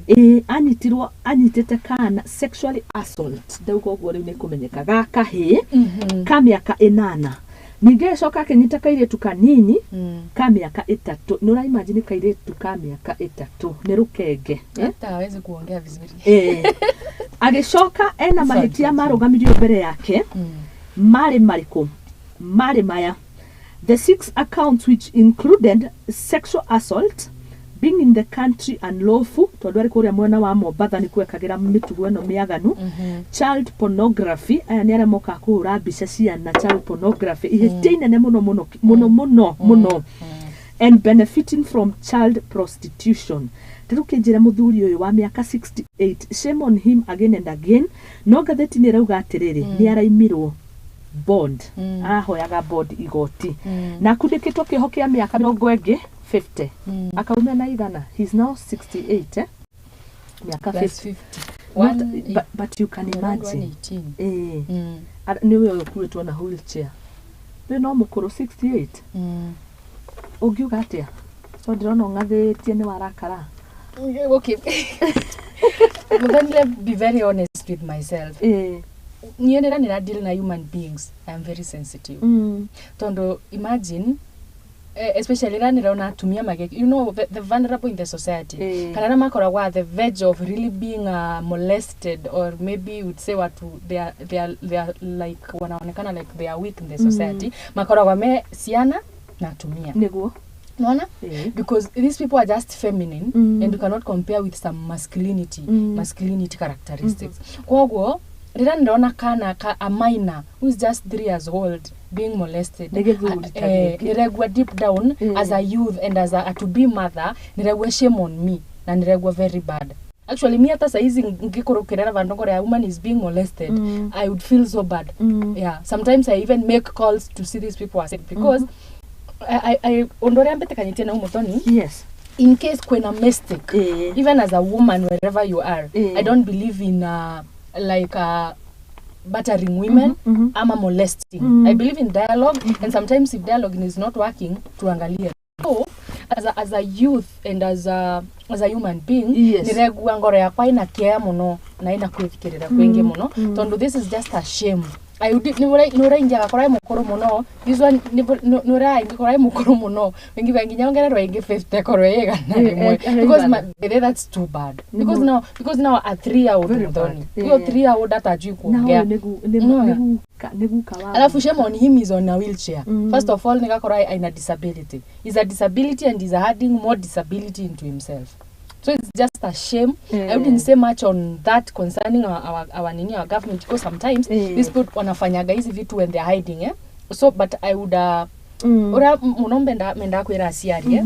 S1: Ĩĩ, anyitirwo anyitĩte kana, sexually assault, ndauga ũguo rĩu nĩ kũmenyeka, ga kahĩĩ ka mĩaka 8. Ningĩ agĩcoka akĩnyita kairĩtu kanini ka mĩaka 3. Nĩ ũraimagine kairĩtu ka mĩaka 3 nĩ rũkenge, eh?
S5: Hata hawezi kuongea vizuri.
S1: Ĩĩ. Agĩcoka ena mahĩtia marũgamirio mbere yake. Marĩ marĩkũ? Marĩ maya: the six accounts, which included sexual assault, being in the country unlawful, tondũ arĩ kũrĩa mwena wa Mombatha nĩ kwekagĩra mĩtugo ĩno mĩaganu, child pornography, aya nĩ arĩa mokaga kũhũra mbica ciana, child pornography, ihĩtia inene mũno mũno mũno mũno mũno, and benefiting from child prostitution. Tarĩu kĩnjĩre mũthuri ũyũ wa mĩaka 68, shame on him again and again. No ngathĩti nĩ ĩrauga atĩrĩrĩ, nĩ araimirwo bond, arahoyaga bond igoti na akundĩkĩtwo kĩoho kĩa mĩaka mĩrongo ĩngĩ 50 akaumia na igana. He's now 68, eh? Mĩaka
S5: Plus
S1: 50.
S5: 50.
S1: Not,
S5: One
S1: but you can
S5: around
S1: imagine.
S5: 118.
S1: Eh. Nĩwe ũyũ ũkuĩtwo na wheelchair rĩu, no mũkũrũ 68. Ũngiuga atĩa? So ndĩrona ũng'athĩtie, nĩ warakara.
S5: Okay. But then let me be very honest with myself. Niĩ ndĩra deal na human beings. I am very sensitive. Tondu imagine Especially rĩrĩa ndĩrona atumia magĩ the vulnerable in the society, kana arĩa makoragwo at the verge of really being molested, or maybe you would say watu they are like, wanaonekana like they are weak in the society, makoragwo me ciana na atumia. Unaona? Because these people are just feminine and you cannot compare with some masculinity masculinity characteristics. Koguo rĩrĩa ndĩrona kana ka a minor who is just 3 years old being molested,
S1: Nĩ gĩthuri ta gĩkĩ.
S5: Nĩregua deep down as a youth and as a to be mother, nĩregua shame on me na nĩregua very bad. Actually, mi hata saizi ngĩkũrũkĩrĩra vandũ ngore a woman is being molested, I would feel so bad. Yeah, sometimes I even make calls to see these people are safe, because I ũndũ ũrĩa mbĩtĩkanĩtie na umuthoni, in case kwena mistake, even as a woman, wherever you are, I don't believe in like battering women ama molesting. I believe in dialogue, and sometimes if dialogue is not working, tuangalie. So as a youth and as a human being, niregua ngoro yakwa ina kĩeha mũno na ina kwĩthikĩrĩra kwĩngĩ mũno, tondũ this is just a shame. Nĩ ũraingia gakora ĩ mũkũrũ mũno. This one nĩ ũraingĩ ĩ mũkũrũ mũno, wingi nginya ongererwo ĩngĩ 50 korwo ĩ igana rĩmwe, because that's too bad, because now a 3 year old,
S1: Very
S5: Muthoni,
S1: bad.
S5: huyo 3 year old hata hajui
S1: Na
S5: kuongea.
S1: ũyũ
S5: Unaona?
S1: nĩ guka wa
S5: Alafu shame on him, is on a wheelchair. First of all, nikakora aina disability, is a disability and is adding more disability into himself, so it's just a shame. I wouldn't say much on that concerning our nini, our government, because sometimes these people wanafanyaga hizi vitu when they're hiding, eh? So but I would uria muno menda kwira aciari, eh?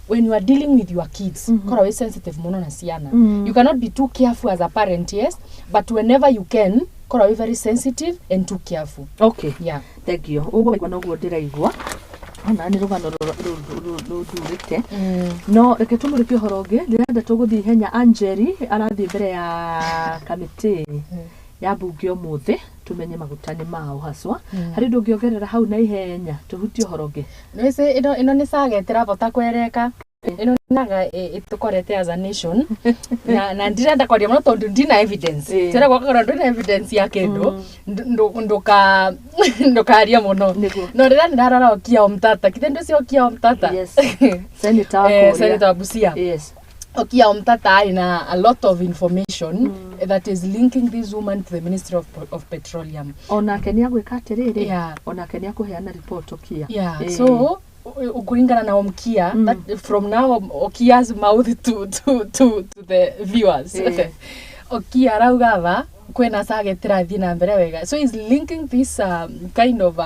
S5: When you are dealing with your kids, korwo wĩ sensitive muno na ciana. You cannot be too careful as a parent, yes, but whenever you can, korwo wĩ very sensitive and too careful.
S1: Okay.
S5: Yeah.
S1: Thank you. Ũguo noguo ndĩraigua, ona nĩ rũgano rũndurĩte, no reke tũmũrĩke ũhoro ũngĩ. Ndĩrenda tũgũthiĩ ihenya. Angeli arathiĩ mbere ya kamĩtĩ ya mbunge ũmũthĩ, tũmenye maguta nĩ mao haswa. Harĩ ũndũ ũngĩongerera hau na ihenya tũhutie ũhoro ũngĩ?
S5: Nwĩci ĩno nĩ saga ĩtĩrabota kwereka. Ĩno naga ĩtũkorete as a nation, na ndirenda kwaria mũno tondũ ndina evidence. Tĩra gwakorwo ndwĩna evidence ya kĩndũ, ndũkaria mũno. No rĩrĩa ndĩrarora Okiya Omtata, kithe ndũcio Okiya Omtata?
S1: Yes, senator wa
S5: Eh,
S1: kũrĩa.
S5: Senator wa Busia. Okiya Omtata ina a lot of information that is linking this woman to the Ministry of Petroleum.
S1: Onake nĩ agwĩka atĩrĩrĩ, onake nĩ akũheana report Okiya.
S5: Yeah. So kulingana na Okiya, that from now Okiya's mouth to the viewers. Okiya arauga kwena saga ĩtĩrathiĩ na mbere wega, so he's linking this kind of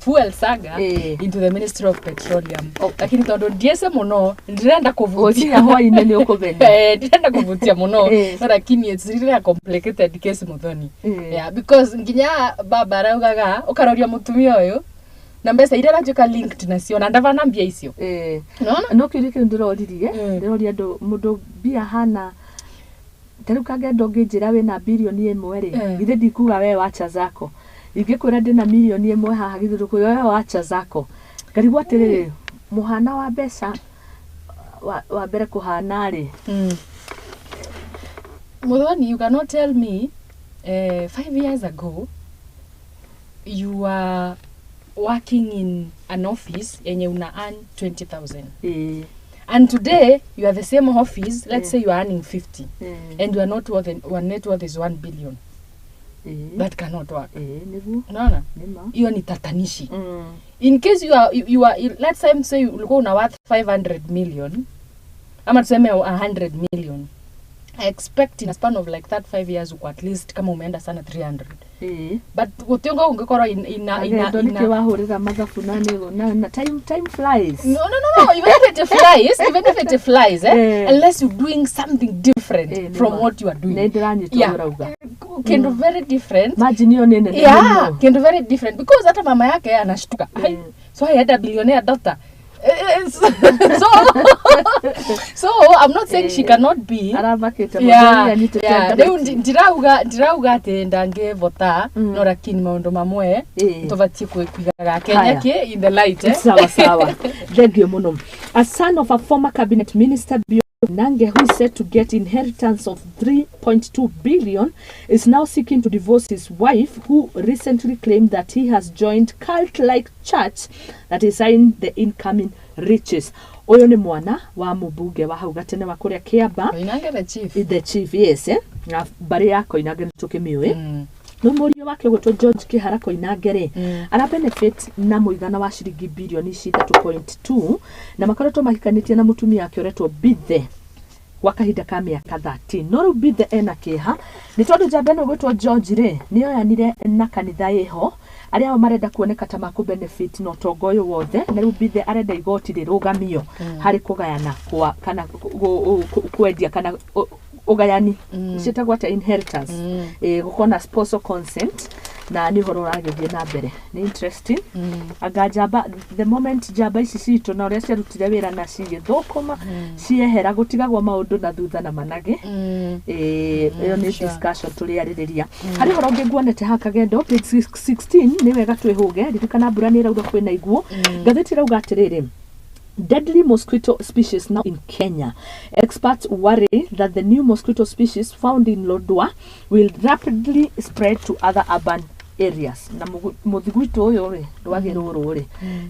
S5: fuel saga into the Ministry of Petroleum. Lakini tondũ ndiece mũno, ndirenda kũvutia.
S1: Gũkinya hwaĩ-inĩ nĩ ũkũmenya.
S5: Eh, ndirenda kũvutia mũno. No lakini it's really a complicated case, Muthoni. Yeah, because nginya baba araugaga ũkaroria mũtumia ũyũ na mbeca iria aratuĩka linked nacio na ndavana mbia icio. Unaona?
S1: No kĩũria kĩu ndĩroririe, ndĩroria andũ, mũndũ mbia hana ta rĩu kangenda ũngĩnjĩra wĩna 1 bilioni rĩ, githĩ ndikuga we wacha zako? Ingĩkwĩra ndĩna 1 milioni haha, githĩ ndũkuga we wacha zako? Ngarigwo atĩrĩrĩ, mũhana wa mbeca wa mbere kũhana rĩ?
S5: Muthoni, you cannot tell me 5 years ago you are working in an office yenye una earn 20,000 and today you are the same office, let's say you are earning 50 and you are not worth, your net worth is 1 billion. That cannot work.
S1: Nĩguo.
S5: Unaona?
S1: Nĩma.
S5: Hiyo ni tatanishi. In case you are, let's say ulikuwa una worth 500 million, ama tuseme 100 million, I expect in a span of like that 5 years uko at least, kama umeenda sana, 300. But gutionga ungekorwo ina
S1: Agendo
S5: ina
S1: nĩkĩ wahũrĩra mathabu na nĩ na time flies.
S5: No, even if it flies, even if it flies, eh, unless you're doing something different from
S1: nĩma.
S5: what you are doing.
S1: Nĩ ndĩranyita ũrauga.
S5: Kindu very different.
S1: Margin ĩyo nĩ nene
S5: Yeah,
S1: mũno.
S5: kindu very different, because hata mama yake anashtuka. "Ai, so I had a billionaire daughter." So I'm not saying she cannot be.
S1: Aramakĩte
S5: Yeah,
S1: mũthuri anyitĩte
S5: yeah.
S1: ndareti.
S5: Rĩu ndirauga atĩ ndangĩvota, no lakini maũndũ mamwe tũbatiĩ kuigaga Kenya
S1: Haya.
S5: kĩ in the light, eh?
S1: Sawa sawa, thank you muno. A son of a former cabinet minister, Bio Nange, who is said to get inheritance of 3. 3.2 billion, is now seeking to divorce his wife, who recently claimed that he has joined cult-like church that is eyeing the incoming riches. Ũyũ nĩ mwana wa mũmbunge wa hau gatene wa kũrĩa Kĩamba.
S5: Koinange the chief.
S1: The chief, yes, eh? Na mbarĩ ya Koinange nĩ tũkĩmĩũĩ. Rĩu mũriũ wake ũgwĩtwo George Kĩhara Koinange rĩ, ara benefit na mũigana wa ciringi birioni ici 3.2, na makoretwo mahikanĩtie na mũtumia wake ũretwo Bithe gwa kahinda ka mĩaka 13. No rĩu Bithe ena kĩeha nĩ tondũ njamba ĩno ĩgwĩtwo George rĩ, nĩ oyanire na kanitha ĩho arĩa ao marenda kuoneka ta makũ benefit na ũtonga ũyũ wothe. Na rĩu Bithe arenda igoti rĩrũgamio harĩ kũgayana kwa kana kwendia kana ũgayani, ciĩtagwo atĩa, inheritance, gũkorwo na spousal consent. Na nĩ ũhoro ũragĩthiĩ na mbere, nĩ interesting. Anga njamba, the moment njamba ici citũ na ũrĩa ciarutire wĩra na cigĩthũkũma ciehera, gũtigagwo maũndũ na thutha na managĩ. Ĩyo nĩ discussion tũrĩarĩrĩria. Harĩ ũhoro ũngĩ nguonete haha, Kagendo, page 16. Nĩ wega twĩhũge, ririkana mbura nĩ ĩraura, kwĩna iguũ. Ngathĩti ĩrauga atĩrĩrĩ: "Deadly mosquito species now in Kenya. Experts worry that the new mosquito species found in Lodwar will rapidly spread to other urban areas." Na mũthiguito ũyũ rĩ, rwagĩ rũrũ rĩ,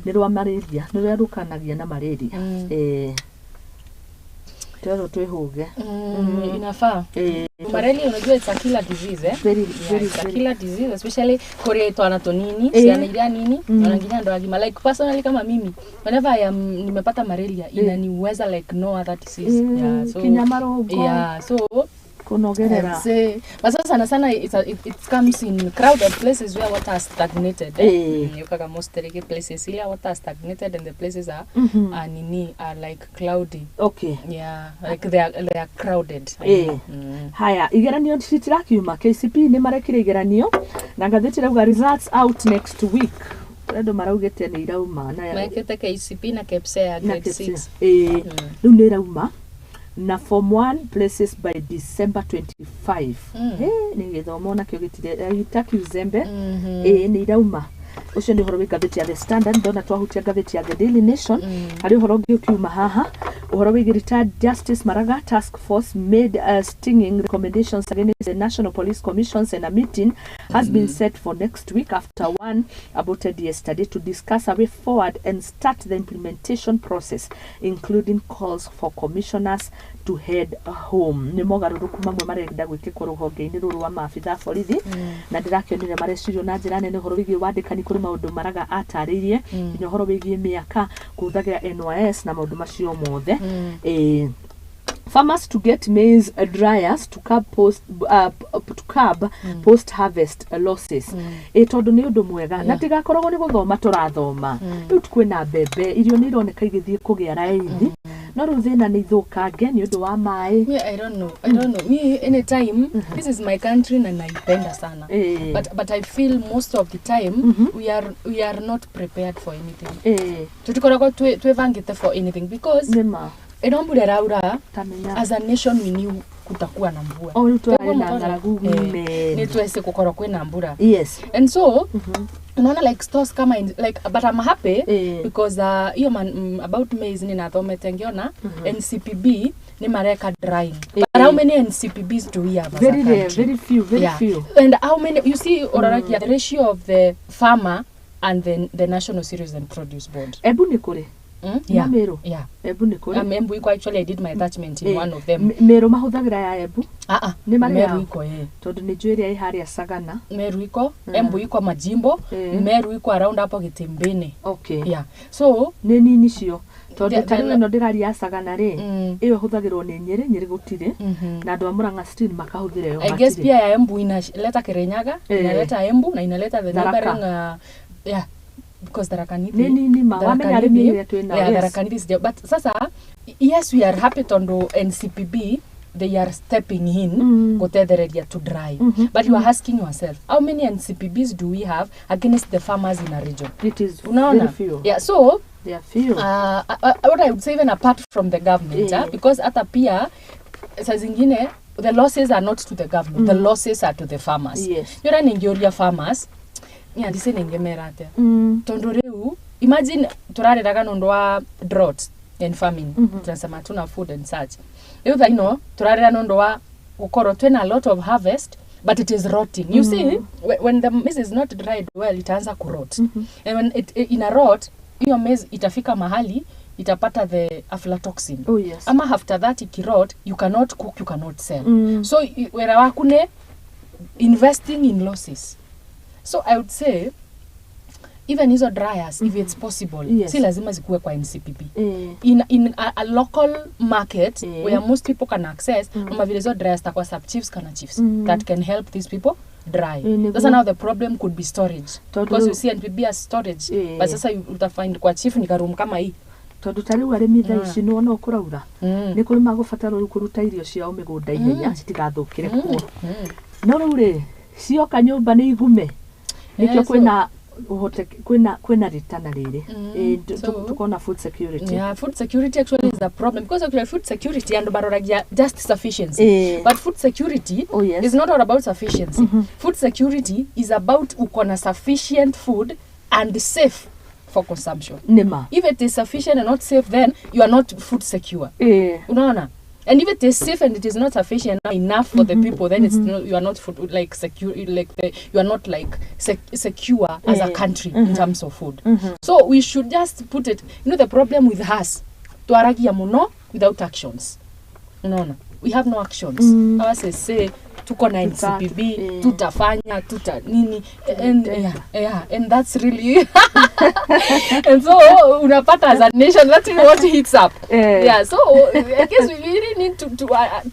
S1: nĩ rwa malaria, nĩ rũrĩa rũkanagia na malaria. Twerwo twĩhũge.
S5: Inafaa. Malaria, unajua, it's a killer disease, eh?
S1: Very,
S5: Yeah,
S1: very,
S5: it's a
S1: very.
S5: killer disease, especially kuri twana tunini, ciana iria nini, ona nginya andu agima. Like personally, kama mimi, whenever I am nimepata malaria, inaniweza like no other disease. Yeah, so
S1: Kinya marũngo.
S5: Yeah, so
S1: Kũnogerera.
S5: I'd say, but sasa sana sana it comes in crowded places where water has stagnated. Yukaga most places here water has stagnated and the places are are nini, are like cloudy. Yeah, like they are crowded.
S1: Haya, igeranio citirakiuma. KCP nĩ marekire igeranio na ngathĩti ĩrauga "Results out next week". Andũ maraugĩte nĩ irauma na
S5: Mekĩte KCP na KPSEA
S1: na
S5: grade
S1: KPSEA.
S5: 6.
S1: Rĩu nĩ ĩrauma na form 1 places by December 25. Nĩ gĩthomo nakĩo gĩtirĩ gĩtaki uzembe. Nĩ irauma. Ũcio nĩ ũhoro wĩ ngathĩti ya The Standard. Ndona twahutia ngathĩti ya The Daily Nation, harĩ ũhoro ũngĩ ũkiuma haha, ũhoro wĩgiĩ retired Justice Maraga task force made stinging recommendations against the National Police Commissions, and a meeting has been set for next week after one aborted yesterday to discuss a way forward and start the implementation process, including calls for commissioners to head home. Nĩ mogarũrũku mamwe marenda gwĩkĩkwo rũhonge-inĩ rũrũ rwa maabitha a borithi, na ndĩrakĩonire marecirio na njĩra nene ũhoro wĩgiĩ wandĩkani. Kũrĩ maũndũ Maraga atarĩirie, nginya ũhoro wĩgiĩ mĩaka kũhũthagĩra NYS na maũndũ macio mothe. Farmers to get maize dryers to curb post harvest losses. Tondũ nĩ ũndũ mwega na tigakoragwo nĩ gũthoma tũrathoma. Rĩu kwĩna mbembe, irio nĩ ironeka igĩthiĩ kũgĩa raithi, no rĩu thĩna nĩ ithũkange nĩ ũndũ wa maĩ.
S5: Me, I don't know. I don't know. Me, anytime, this is my country na naipenda sana. But I feel most of the time we are not prepared for anything. Tutikoragwo twĩbangĩte for anything because
S1: Nĩma.
S5: Ĩno mbura ĩraura,
S1: Tamenya.
S5: as a nation we knew kutakuwa na mvua.
S1: O rĩu twarĩ
S5: Twĩguo
S1: na
S5: mũtore.
S1: ng'aragu.
S5: Nĩ twese gũkorwo kwĩna mbura. And so unaona like stores kama like, but I'm happy because hiyo about maize ninathomete ngiona NCPB ni mareka drying. But how many NCPBs do we have as
S1: Very
S5: a
S1: rare,
S5: country?
S1: very few, very few.
S5: And how many, you see, uroragia the ratio of the farmer and the National Cereals and Produce Board.
S1: Embu nĩ kũrĩ.
S5: Yeah.
S1: Meru.
S5: Yeah.
S1: Embu nĩ kũrĩ.
S5: Embu iko. Actually, I did my attachment in one of them.
S1: Meru mahũthagĩra ya Embu?
S5: Ah ah.
S1: Nĩ marĩ
S5: Meru
S1: yao?
S5: iko, eh.
S1: Tondũ nĩ njũĩ ĩrĩa ĩ harĩa Sagana.
S5: Meru iko, Embu iko majimbo, Meru iko around hapo Gitimbini. Yeah. So
S1: Nĩ nini cio, tondũ ta rĩu ĩno ndĩraria ya Sagana rĩ, ĩyo ĩhũthagĩrwo nĩ Nyĩrĩ. Nyĩrĩ gũtirĩ, na andũ a Mũrang'a still makahũthĩra ĩyo.
S5: I guess
S1: Matirĩ.
S5: pia ya Embu inaleta Kirinyaga, inaleta Embu na inaleta the
S1: Tharaka.
S5: neighboring, yeah, because Tharaka Nithi.
S1: Nĩ nini ma
S5: Tharaka
S1: wamenya arĩmi
S5: Nithi,
S1: ĩrĩa twĩ nao.
S5: Yeah, Tharaka Nithi but sasa yes, we are happy tondu NCPB, they are stepping in gutethereria to dry, but you are asking yourself, how many NCPBs do we have against the farmers in a region?
S1: It is
S5: Unaona?
S1: very few.
S5: Yeah, so
S1: They are few.
S5: What I would say, even apart from the government, because hata pia saa zingine the losses are not to the government, the losses are to the farmers. Yora ningĩũria farmers nyandise ningemera atia? Tondu riu imagine turariraga nundu wa drought and famine, tunasema tuna food and such. Riu thaa ino turarira nundu wa Gukorwo twina a lot of harvest, but it is rotting. You see, when the maize is not dried well, itaanza kurot, and when it ina rot, hiyo maize itafika mahali itapata the aflatoxin.
S1: Oh, yes.
S5: Ama after that ikirot, you cannot cook, you cannot sell. So wera waku nĩ investing in losses. So I would say even hizo dryers, if it's possible, si lazima zikuwe kwa NCPB, in a local market where most people can access, ama vile hizo dryers takuwa sub chiefs kana chiefs that can help these people dry.
S1: Nĩguo.
S5: Sasa now the problem could be storage,
S1: Tondũ
S5: because you see NPB has storage, but sasa utafind kwa chief ni karoom kama hii.
S1: Tondũ ta rĩu arĩmi thaa ici nĩwona ũkũraura, nĩ kũrĩ magũbatara rĩu kũruta irio ciao mĩgũnda ihenya citigathũkĩre kuo, no rĩu rĩ cioka nyũmba nĩ igume nĩkĩo kwĩna ũhote kwĩna ritana rĩrĩ. Tukona food security.
S5: Yeah, food security actually is a problem, because actually food security and baroragia just sufficiency. But food security
S1: Oh, yes.
S5: is not all about sufficiency. Food security is about uko na sufficient food and safe for consumption.
S1: Nĩma.
S5: If it is sufficient and not safe, then you are not food secure. Unaona? And if it is safe and it is not sufficient enough for the people, then it's not, you are not food like secure, like you are not like secure as a country in terms of food. So we should just put it, the problem with us, twaragia muno without actions. Unaona? We have no actions. Ours is say tuko na NCPB, tutafanya, tuta nini, and yeah, and that's really, and so unapata as a nation that's really what hits up. Yeah, so I guess we really need to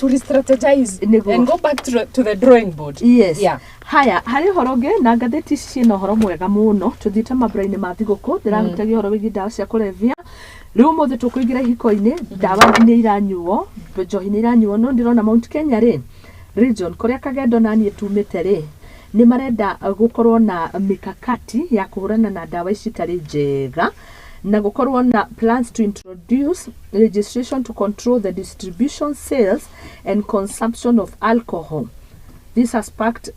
S5: re-strategize
S1: Nĩguo.
S5: And go back to the drawing board.
S1: Yes.
S5: Yeah.
S1: Haya, harĩ ũhoro ũngĩ na ngathĩti ici ciĩna ũhoro mwega mũno. Tũthiĩte mambura-inĩ ma thigũkũ, ndĩrahutagia ũhoro wĩgiĩ ndawa cia kũrebia. Rĩu ũmũthĩ tũkũingĩra ihiko-inĩ, ndawa nĩ iranyuo, njohi nĩ iranyuo, no ndĩrona Mount Kenya rĩ region kũrĩa Kagendo na niĩ tumĩte rĩ, nĩ marenda gũkorwo na mikakati ya kũhũrana na ndawa ici itarĩ njega na gũkorwo na plans to introduce legislation to control the distribution, sales and consumption of alcohol. This has sparked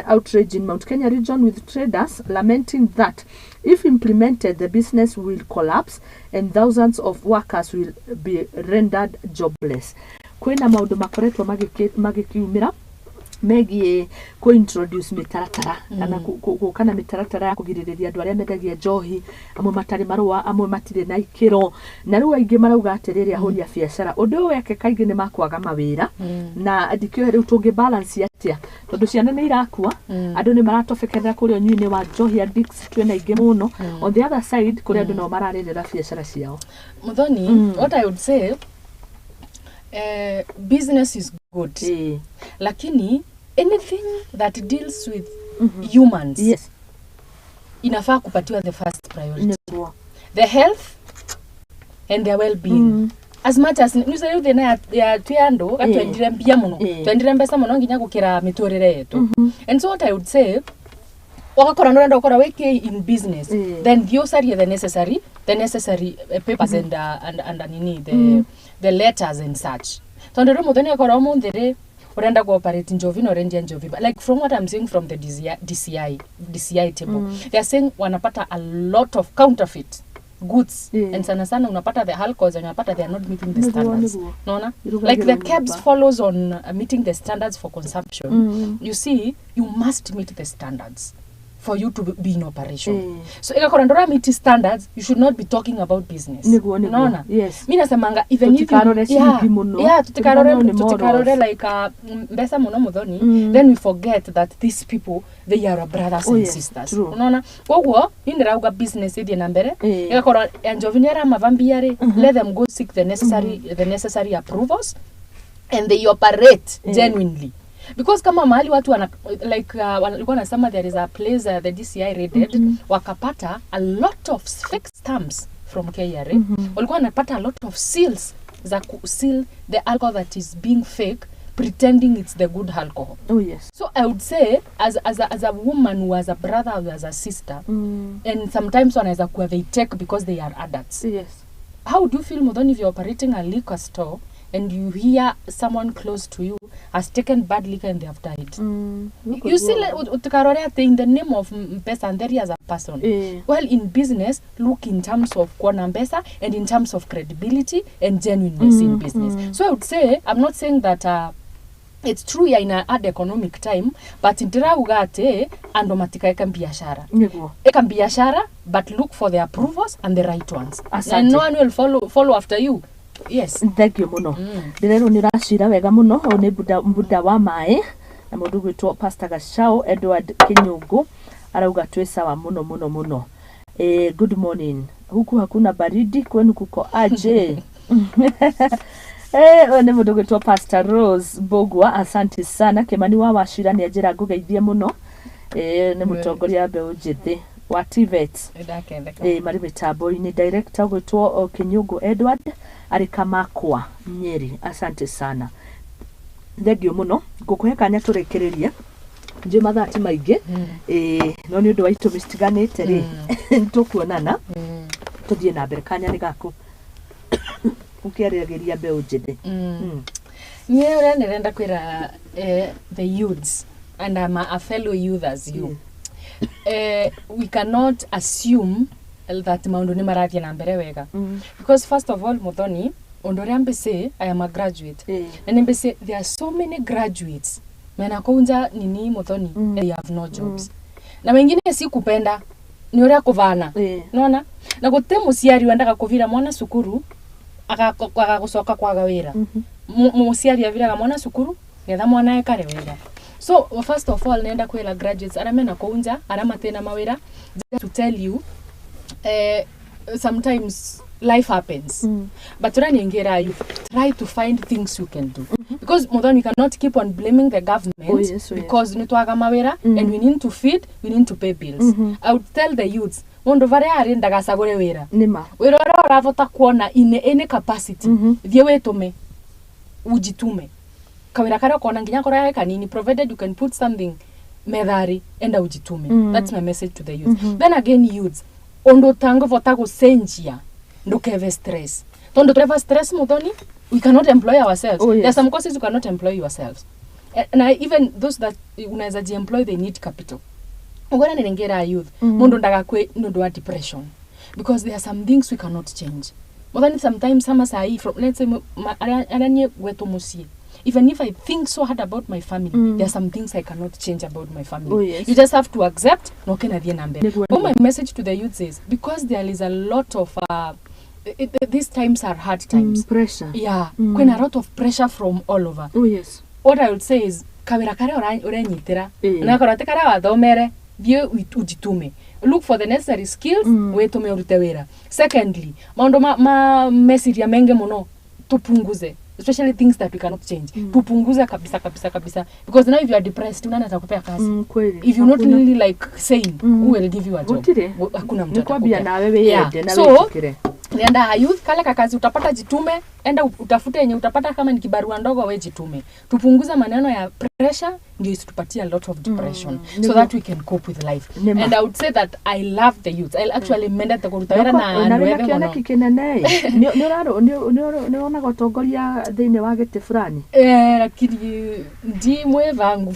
S1: outrage in Mount Kenya region, with traders lamenting that if implemented, the business will collapse and thousands of workers will be rendered jobless. Kwĩna maũndũ makoretwo magĩkiumĩra megiĩ kũ introduce mĩtaratara kana gũka na mĩtaratara ya kũgirĩrĩria andũ arĩa mendagia njohi, amwe matarĩ marũa, amwe matirĩ na ikĩro, na rĩu aingĩ marauga atĩrĩrĩ, ahũri a biacara ũndũ ũyũ weke kaingĩ nĩ makwaga mawĩra, na ndikĩũĩ rĩu tũngĩ balance atĩa, tondũ ciana nĩ irakua, andũ nĩ maratobekerera kũrĩa ũnyui-inĩ wa njohi, addicts twĩna aingĩ mũno. On the other side, kũrĩ andũ nao mararĩrĩra biacara ciao.
S5: Muthoni, what I would say, business is good, lakini anything that deals with humans inafaa kupatiwa the first priority, the health and their well-being. As much as nĩ rĩu thĩna ya twĩ andũ gatwendire mbia mũno, twendire mbeca mũno nginya gũkĩra mĩtũrĩre yetu. And so what I would say, wagakora nĩ ũrenda gũkorwo wĩ in business, then thiĩ ũcarie the necessary papers and nini, the letters and such, tondũ rĩu mũthoni akorwo ũmũthĩ rĩ urenda ku operate njovi na urendia njovi. But like from what I'm seeing from the DCI, DCI table, they are saying wanapata a lot of counterfeit goods, and sana sana unapata the alcohols and unapata they are not meeting the standards.
S1: Nĩguo.
S5: Naona
S1: Irugagĩrwo
S5: like the KEBS
S1: nyũmba.
S5: Follows on meeting the standards for consumption. You see, you must meet the standards for you to be in operation. So igakora ndora meet standards, you should not be talking about business.
S1: Nĩguo.
S5: Unaona?
S1: Yes.
S5: Mi nasemanga even if you,
S1: Tũtikarore ciringi mũno.
S5: yeah, tutikarore
S1: Tũtikarore nĩ
S5: tutikarore
S1: morals.
S5: like mbeca muno, Muthoni, then we forget that these people, they are our brothers
S1: Oh,
S5: and
S1: yes,
S5: sisters.
S1: true.
S5: Unaona? Koguo ni ndĩrauga business ithie na mbere, igakorwo njovi nĩ aramava mbia rĩ, let them go seek the necessary approvals and they operate genuinely, because kama mahali watu wana, like walikuwa wanasema there is a place the DCI raided, wakapata a lot of fake stamps from KRA, walikuwa wanapata a lot of seals za ku seal the alcohol that is being fake, pretending it's the good alcohol.
S1: Oh, yes.
S5: So I would say as a woman who has a brother or as a sister, and sometimes wanaweza kuwa they take because they are adults, how do you feel, Muthoni, if you're operating a liquor store and you hear someone close to you has taken bad liquor and they have died? You see, like, utikarore ati in the name of mpesa and there as a person. Well, in business, look in terms of kuona mpesa and in terms of credibility and genuineness in business. So I would say, I'm not saying that It's true we are in a hard economic time, but ndirauga ati andu matikaeka biashara.
S1: Niguo.
S5: Eka biashara, but look for the approvals and the right ones.
S1: Asante.
S5: And no one will follow after you. Yes.
S1: Thank you muno. Ndĩrerwo nĩ ũracira wega mũno. Ũyũ nĩ Buddha wa maĩ na mũndũ gwĩtwo Pastor Gachau Edward Kinyungu arauga twĩ sawa mũno mũno mũno. Good morning, huku hakuna baridi, kwenu kuko aje? Ũyũ nĩ mũndũ gwĩtwo Pastor Rose Mbũgua, asante sana. Kĩmani wa Wacira nĩ anjĩra ngũgeithie mũno. Nĩ mũtongoria wa mbeũ njĩthĩ wa TVET. Marĩ mĩtambo-inĩ, director gwĩtwo Kinyungu Edward arĩ Kamakwa Nyeri, asante sana, thengio mũno. Ngũkũhe kanya tũrĩkĩrĩrie, njũĩ mathaa ti maingĩ, no nĩ ũndũ wa itũmi citiganĩte rĩ, tũkuonana tũthiĩ na mbere. Kanya nĩ gaku ũkĩaragĩria mbeũ njĩthĩ.
S5: Niĩ ũrĩa ndĩrenda kwĩra the youths, and I'm a fellow youth as you, we cannot assume that maũndũ nĩ marathiĩ na mbere wega, because first of all, Muthoni, ũndũ ũrĩa mbĩcĩ, I am a graduate, na nĩ mbĩcĩ there are so many graduates mena kũu nja nini, Muthoni, they have no jobs, na wengine si kupenda, nĩ ũrĩa kũvana. Nona na gũtĩ mũciari wendaga kũvira mwana cukuru agagũcoka kwaga wĩra. Mũciari aviraga mwana cukuru getha mwana ekare wĩra. So first of all, nenda kwĩra graduates arĩa mena kũu nja, arĩa matĩna mawĩra, just to tell you, sometimes life happens, but ũrĩa ningĩra you, try to find things you can do, because Muthoni, you cannot keep on blaming the government.
S1: Oh, yes, oh, yes.
S5: Because nĩ twaga mawĩra and we need to feed, we need to pay bills. I would tell the youths, mũndũ varĩa arĩ ndagacagũre wĩra.
S1: Nĩma.
S5: Wĩra ũrĩa ũravota kuona in any capacity, thiĩ wĩtũme, ujitume kawĩra karĩa ũkona, nginya korwo ge kanini, provided you can put something methari, enda ujitume. That's my message to the youth. Then again, youths, ũndũ ũtangĩvota gũcenjia, ndũkeve stress, tondu tureva stress, Muthoni, we cannot employ ourselves.
S1: Oh, yes.
S5: There are some courses you cannot employ yourselves. And even those that unaweza jiemploy, they need capital. Ugora nĩrengera youth, mundu ndagakwe nĩ ũndũ wa depression, because there are some things we cannot change, Muthoni. Sometimes sama sahi, from let's say arĩa niĩ gwetwo mũciĩ, even if I think so hard about my family, there are some things I cannot change about my family.
S1: Oh, yes.
S5: You just have to accept na ũkenathiĩ na mbere.
S1: Nĩguo,
S5: But
S1: nĩguo.
S5: my message to the youths is, because there is a lot of these times are hard times.
S1: Pressure.
S5: Yeah, kwĩna a lot of pressure from all over.
S1: Oh yes.
S5: What I would say is, kawĩra karĩa ũrenyitĩra, onakorwo ti karĩa wathomere, thiĩ ujitume, look for the necessary skills, wĩtũme ũrute wĩra. Secondly, maũndũ ma meciria menge mũno tupunguze, especially things that we cannot change. Tupunguze kabisa kabisa kabisa, because now if you are depressed, nani atakupea kazi?
S1: Kweli.
S5: If you're not
S1: Hakuna.
S5: really like sane, who will give you a job?
S1: Gũtirĩ.
S5: Hakuna mtu
S1: Nĩ kwambia
S5: atakupea.
S1: nawe wĩyende na
S5: So
S1: wĩtĩkĩre.
S5: Nenda youth, kale kakazi utapata, jitume, enda utafute yenye utapata, kama ni kibarua ndogo, we jitume. Tupunguze maneno ya pressure ndio isitupatie a lot of depression, so that we can cope with life.
S1: Nĩma.
S5: And I would say that I love the youth. I actually mendete kũruta wĩra na
S1: na
S5: andũ
S1: wĩna
S5: ethĩ mũno.
S1: kĩoneki kĩnene nĩ ũronaga ũtongoria thĩinĩ wa gĩtĩ fulani?
S5: Lakini ndi mwĩvangu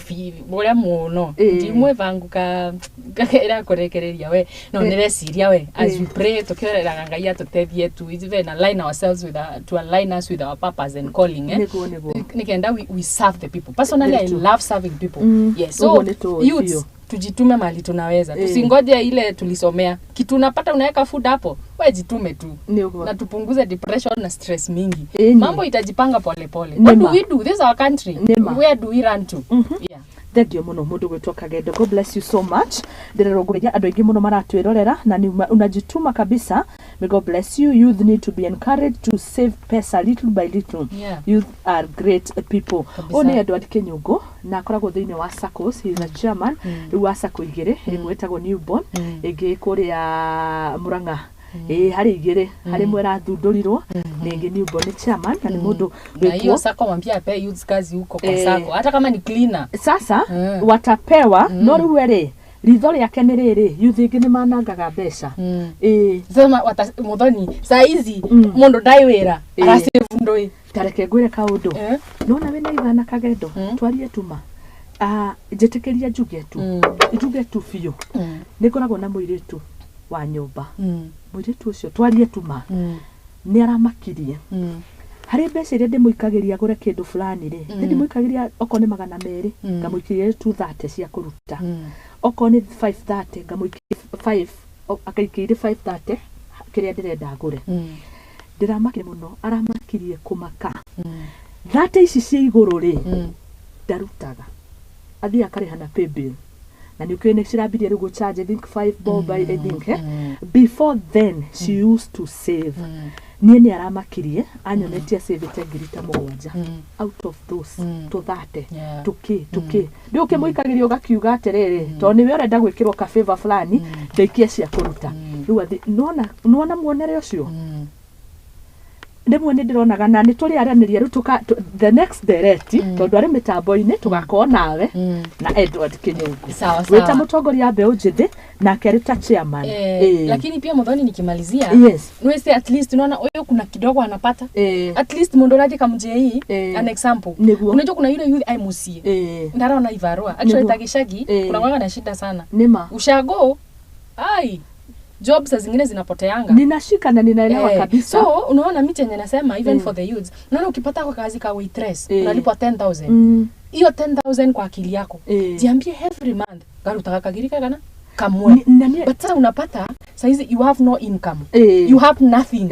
S5: ũrĩa mũno, ndi mwĩvangu ka ĩra kũrekereria we no nĩreciria we, as we pray, tũkĩoreraga Ngai atũteithie to even align ourselves with our, to align us with our purpose and calling, eh?
S1: Nĩguo, nĩguo.
S5: Nikenda we serve the people. Personally,
S1: Very
S5: I
S1: true.
S5: love serving people. Yes,
S1: Ũguo
S5: so
S1: nĩ tũĩ
S5: youths,
S1: biũ.
S5: Tujitume mahali tunaweza. Tusingoje ile tulisomea. Kitu unapata unaweka food hapo, we jitume tu
S1: Nĩ ũguo.
S5: Na tupunguze depression na stress mingi.
S1: Ĩni.
S5: Mambo itajipanga polepole. What do
S1: Nĩma.
S5: we do? This is our country.
S1: Nĩma.
S5: Where do we run to? Yeah.
S1: Thengio muno, mundu gwitwo Kagendo. God bless you so much. Ndirarũngũrĩria andũ aingĩ mũno maratwĩrorera na nĩ unajituma kabisa. May God bless you. Youth need to be encouraged to save pesa little by little. Youth are great people.
S5: Kabisa.
S1: Ũyũ nĩ Edward Kĩnyũngũ na akoragwo thĩinĩ wa SACCOs. He is a chairman rĩu wa SACCO igĩrĩ, ĩmwe ĩtagwo Newborn, ĩngĩ kũrĩa Murang'a. Ĩĩ, harĩ igĩrĩ, harĩ ĩmwe ĩrathundũrirwo na ĩngĩ Newborn, nĩ chairman na nĩ mũndũ
S5: Na hiyo
S1: wĩkuo.
S5: sako, mwambie ape youths kazi huko kwa
S1: Eh.
S5: sako, hata kama ni cleaner.
S1: Sasa watapewa, no rĩu we rĩ, ritho rĩake nĩ rĩrĩ, youth ĩngĩ nĩ manangaga mbeca. Ĩĩ.
S5: Sema Muthoni, saa hizi mundu ndai wira, arasave ndui.
S1: Tareke ngwĩre kaũndũ. Nona wĩna igana, Kagendo, twarie tuma. Ah, njĩtĩkĩria njuge tu, njuge tu biũ, nĩ ngoragwo na mũirĩtu wa nyũmba. Mũirĩtu ũcio, twarie tuma, nĩ aramakirie. Harĩ mbeca iria ndĩmũikagĩria agũre kĩndũ fulani rĩ, nĩ ndĩmũikagĩria okorwo nĩ 200, ngamũikĩria 230 cia kũruta. Okorwo nĩ 530, ngamũikĩria 5, akaikĩire 530 kĩrĩa ndĩrenda agũre. Ndĩramakire mũno, aramakirie kũmaka. 30 ici cia igũrũ rĩ, ndarutaga, athiĩ akarĩha na paybill, na nĩ ũkĩũĩ nĩ cirambirie rĩu gũcharge, I think 5 bob, I think, eh? Before then she used to save. Niĩ nĩ aramakirie anyonetie acĩvĩte 7,000 out of those tũthate. Tũkĩ tũkĩ rĩu ũkĩmũikagĩria ũgakiuga atĩrĩrĩ, tondũ nĩwe ũrenda gwĩkĩrwo ka favor fulani, ndaikia cia kũruta rĩu athi nĩwona nĩwona muonere ũcio. Rĩmwe nĩ ndĩronaga na nĩ tũrĩ aranĩria rĩu the next direct, tondũ arĩ mĩtambo-inĩ tũgakorwo nawe na Edward Kĩnyũngũ
S5: Sawa,
S1: wĩta
S5: sawa.
S1: mũtongoria wa mbeũ njĩthĩ, nake arĩ ta chairman.
S5: Lakini pia Muthoni, nikimalizia, nwese at least unaona huyo kuna kidogo anapata, at least mundu ũrathiĩ kamjei. An example, unajua kuna yule youth ai musie ndaraona ivarua actually
S1: Nĩguo.
S5: ta gĩcagi kuna kwanga na shida sana.
S1: Nĩma.
S5: Ushago ai job saa zingine zinapoteanga.
S1: Ninashika na ninaelewa kabisa.
S5: So unaona mi chenye nasema, even for the youths, unaona ukipata kwa kazi ka waitress, unalipwa 10,000. Hiyo 10,000 kwa akili yako, jiambie every month garutaga kagiri kagana kamwe. But sasa unapata saizi you have no income, you have nothing.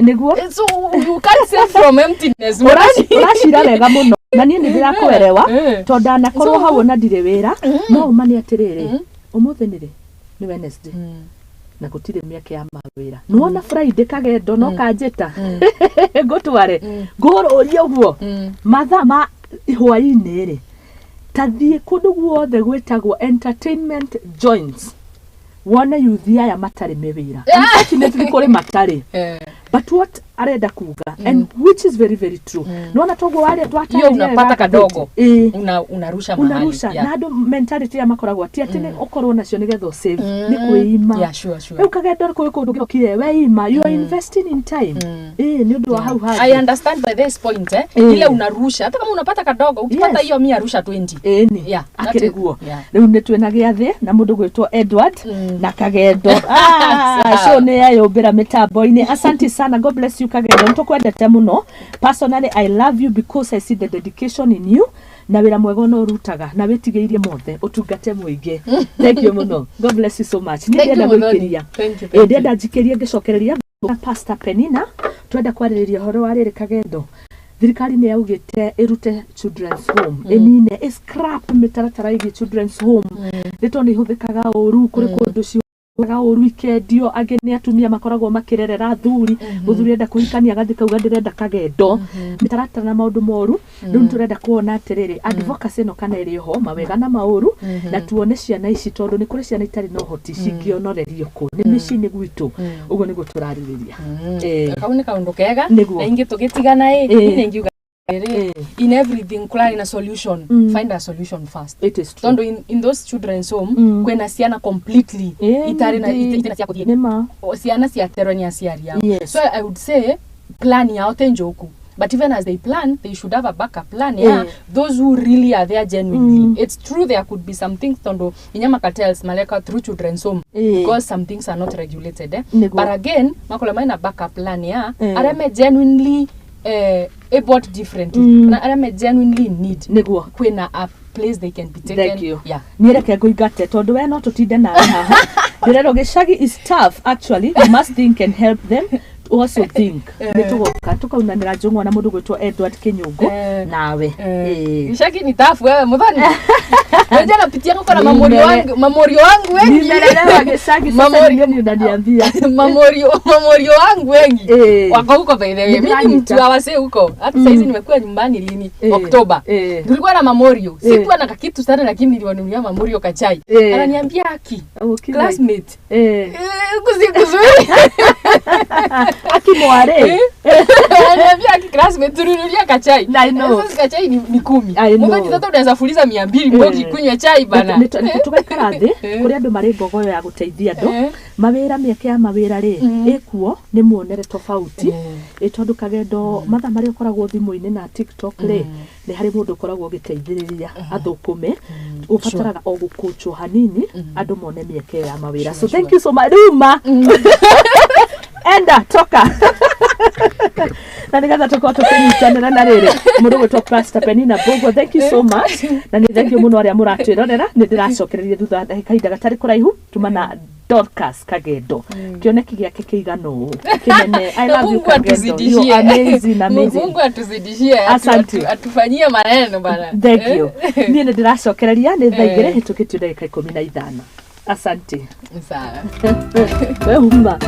S5: So you can't save from emptiness.
S1: Ũracira wega mũno na niĩ nĩ ndĩrakwerewa, tondũ ndanakorwo hau ona ndirĩ wĩra. No ũma nĩ atĩrĩrĩ, ũmũthĩ nĩ rĩ? Nĩ Wednesday na gũtirĩ mĩeke ya mawĩra. Nĩwona Friday kagendo no kanjĩta ngũtware ngũrũrie ũguo mathaa ma hwaĩ-inĩ rĩ, tathiĩ kũndũ guothe gwĩtagwo entertainment joints wone yuthi aya matarĩ mĩwĩra. Unfortunately kũrĩ matarĩ, but what arenda kuga, and which is very very true, nona toguo waria
S5: Hiyo unapata kadogo, unarusha mahali.
S1: Unarusha. Na andũ mentality ya makoragwo ti atĩ nĩ ũkorwo nacio nĩgetha ũsave, nĩ kwĩima.
S5: Yeah, sure.
S1: Rĩu kagendo kwĩ kũndũ gĩokire weima, you are investing in time, ĩĩ, nĩ ũndũ wa hau
S5: I
S1: hangĩ.
S5: understand by this point, eh. Ile unarusha hata kama unapata kadogo, ukipata hiyo 100 rusha 20.
S1: Ĩni.
S5: Yeah, that
S1: Akĩrĩ guo. Rĩu nĩ twĩna gĩathĩ na mũndũ gwĩtwo Edward na Kagendo.
S5: Sawa.
S1: Show nĩ yayũmbĩra mĩtambo-inĩ. Asante sana, God bless you Kagendo, nĩ tũkwendete mũno. Personally I love you because I see the dedication in you na wĩra mwega ona ũrutaga na wĩtigĩirie mothe ũtungate mũingĩ. Thank you mũno, God bless you so much. Niĩ
S5: Thank you,
S1: ndĩrenda
S5: Muthoni.
S1: gũikĩria.
S5: Thank you, thank
S1: Ĩ,
S5: you.
S1: ndĩrenda njikĩrie ngĩcokereria na Pastor Penina. Twenda kwarĩrĩria ũhoro wa rĩrĩ, Kagendo. Thirikari nĩ yaugĩte ĩrute children's home, ĩnine, ĩ scrap mĩtaratara ĩgiĩ children's home, nĩ tondũ nĩ ihũthĩkaga ũru, kũrĩ kũndũ ciũkaga ũru ikendio, angĩ nĩ atumia makoragwo makĩrerera athuri, mũthuri enda kũhikania agathiĩ kauga ndĩrenda Kagendo, mĩtaratara na maũndũ moru. Rĩu nĩ tũrenda kuona atĩrĩrĩ, advocacy ĩno kana ĩrĩ ho mawega na maũru, na tuone ciana ici, tondũ nĩ kũrĩ ciana itarĩ na ũhoti cingĩonorerio kũ nĩ mĩciĩ-inĩ gwitũ. Ũguo nĩguo tũrarĩrĩria.
S5: Kau nĩ kaũndũ kega.
S1: Nĩguo.
S5: Na ingĩ tũgĩtigana ĩ, niĩ ngiuga rĩ, in everything kũrarĩ na solution. Find a solution first.
S1: It is true.
S5: Tondu in those children's home, kwĩna ciana completely itarĩ na itarĩ na cia gũthiĩ.
S1: Nĩma.
S5: O ciana ciaterwo nĩ aciari ao. So I would say plan yao te njoku, but even as they plan, they should have a backup plan ya those who really are there genuinely. It's true there could be some things, tondu inyama cartels maleka through children's home because some things are not regulated, eh?
S1: Nĩguo.
S5: But again makola maina backup plan ya arĩa me genuinely able differently, na arĩa me genuinely in need,
S1: Nĩguo.
S5: kwĩna a place they can be taken.
S1: Thank you.
S5: Yeah.
S1: Niĩ reke ngũingate tondũ we no tũtinde nawe haha. Ndĩrerwo gĩcagi is tough actually. We must think and help them to also think. Nĩ tũgoka tũkaunanĩra njũng'wa na mũndũ gwĩtwo Edward Kĩnyũngũ nawe.
S5: Gicagi ni tafu wewe Muthoni. Unajua napitia huko na mamorio wangu, mamorio wangu wengi.
S1: Nimelelewa gĩcagi sasa. Nini unaniambia?
S5: Mamorio wangu wengi. Wako huko by the way. Mimi ni
S1: Nĩndĩranyita.
S5: mtu wa wasee huko. Hata saizi nimekuwa nyumbani lini? Oktoba. Tulikuwa na mamorio. Sikuwa na kakitu sana lakini niliwanunulia mamorio kachai. Ananiambia aki.
S1: Okay.
S5: Classmate. Huku si kuzuri.
S1: Akimware.
S5: Ananiambia aki classmate tulinunulia kachai.
S1: I know.
S5: Sasa kachai ni 10.
S1: I know.
S5: Mwanzo sasa unaweza fuliza 200 mbogi kunywa chai bana.
S1: Tũgaikara thĩ kũrĩ andũ marĩ ngogoyo ya gũteithia andũ mawĩra, mĩeke ya mawĩra rĩ ĩkuo, nĩ muonere tofauti ĩ, tondũ Kagendo mathaa marĩa ũkoragwo thimũ-inĩ na TikTok rĩ, nĩ harĩ mũndũ ũkoragwo ũgĩteithĩrĩria athũkũme, ũbataraga o gũkũnjwo hanini andũ mone mĩeke ĩyo ya mawĩra. So thank you so much. Rĩu ma enda toka. Na nĩgetha tũkorwo tũkĩnyitanĩra na rĩrĩ mũndũ gwĩtwo Pastor Penina Mbũgua, thank you so much, na nĩ thank you mũno arĩa mũratwĩrorera. Nĩ ndĩracokereria thutha wa kahinda gatarĩ kũraihu tuma na Dorcas Kagendo, kĩoneki gĩake kĩigana ũũ kĩnene. I love you.
S5: Mungu
S1: Kagendo, you are amazing, amazing.
S5: Mungu atuzidishie,
S1: Asante.
S5: atufanyie maneno bana.
S1: Thank you. Niĩ nĩ ndĩracokereria nĩ thaa 2 hĩtũkĩtio ndagĩka 15. Asante.
S5: Sawa.
S1: We uma.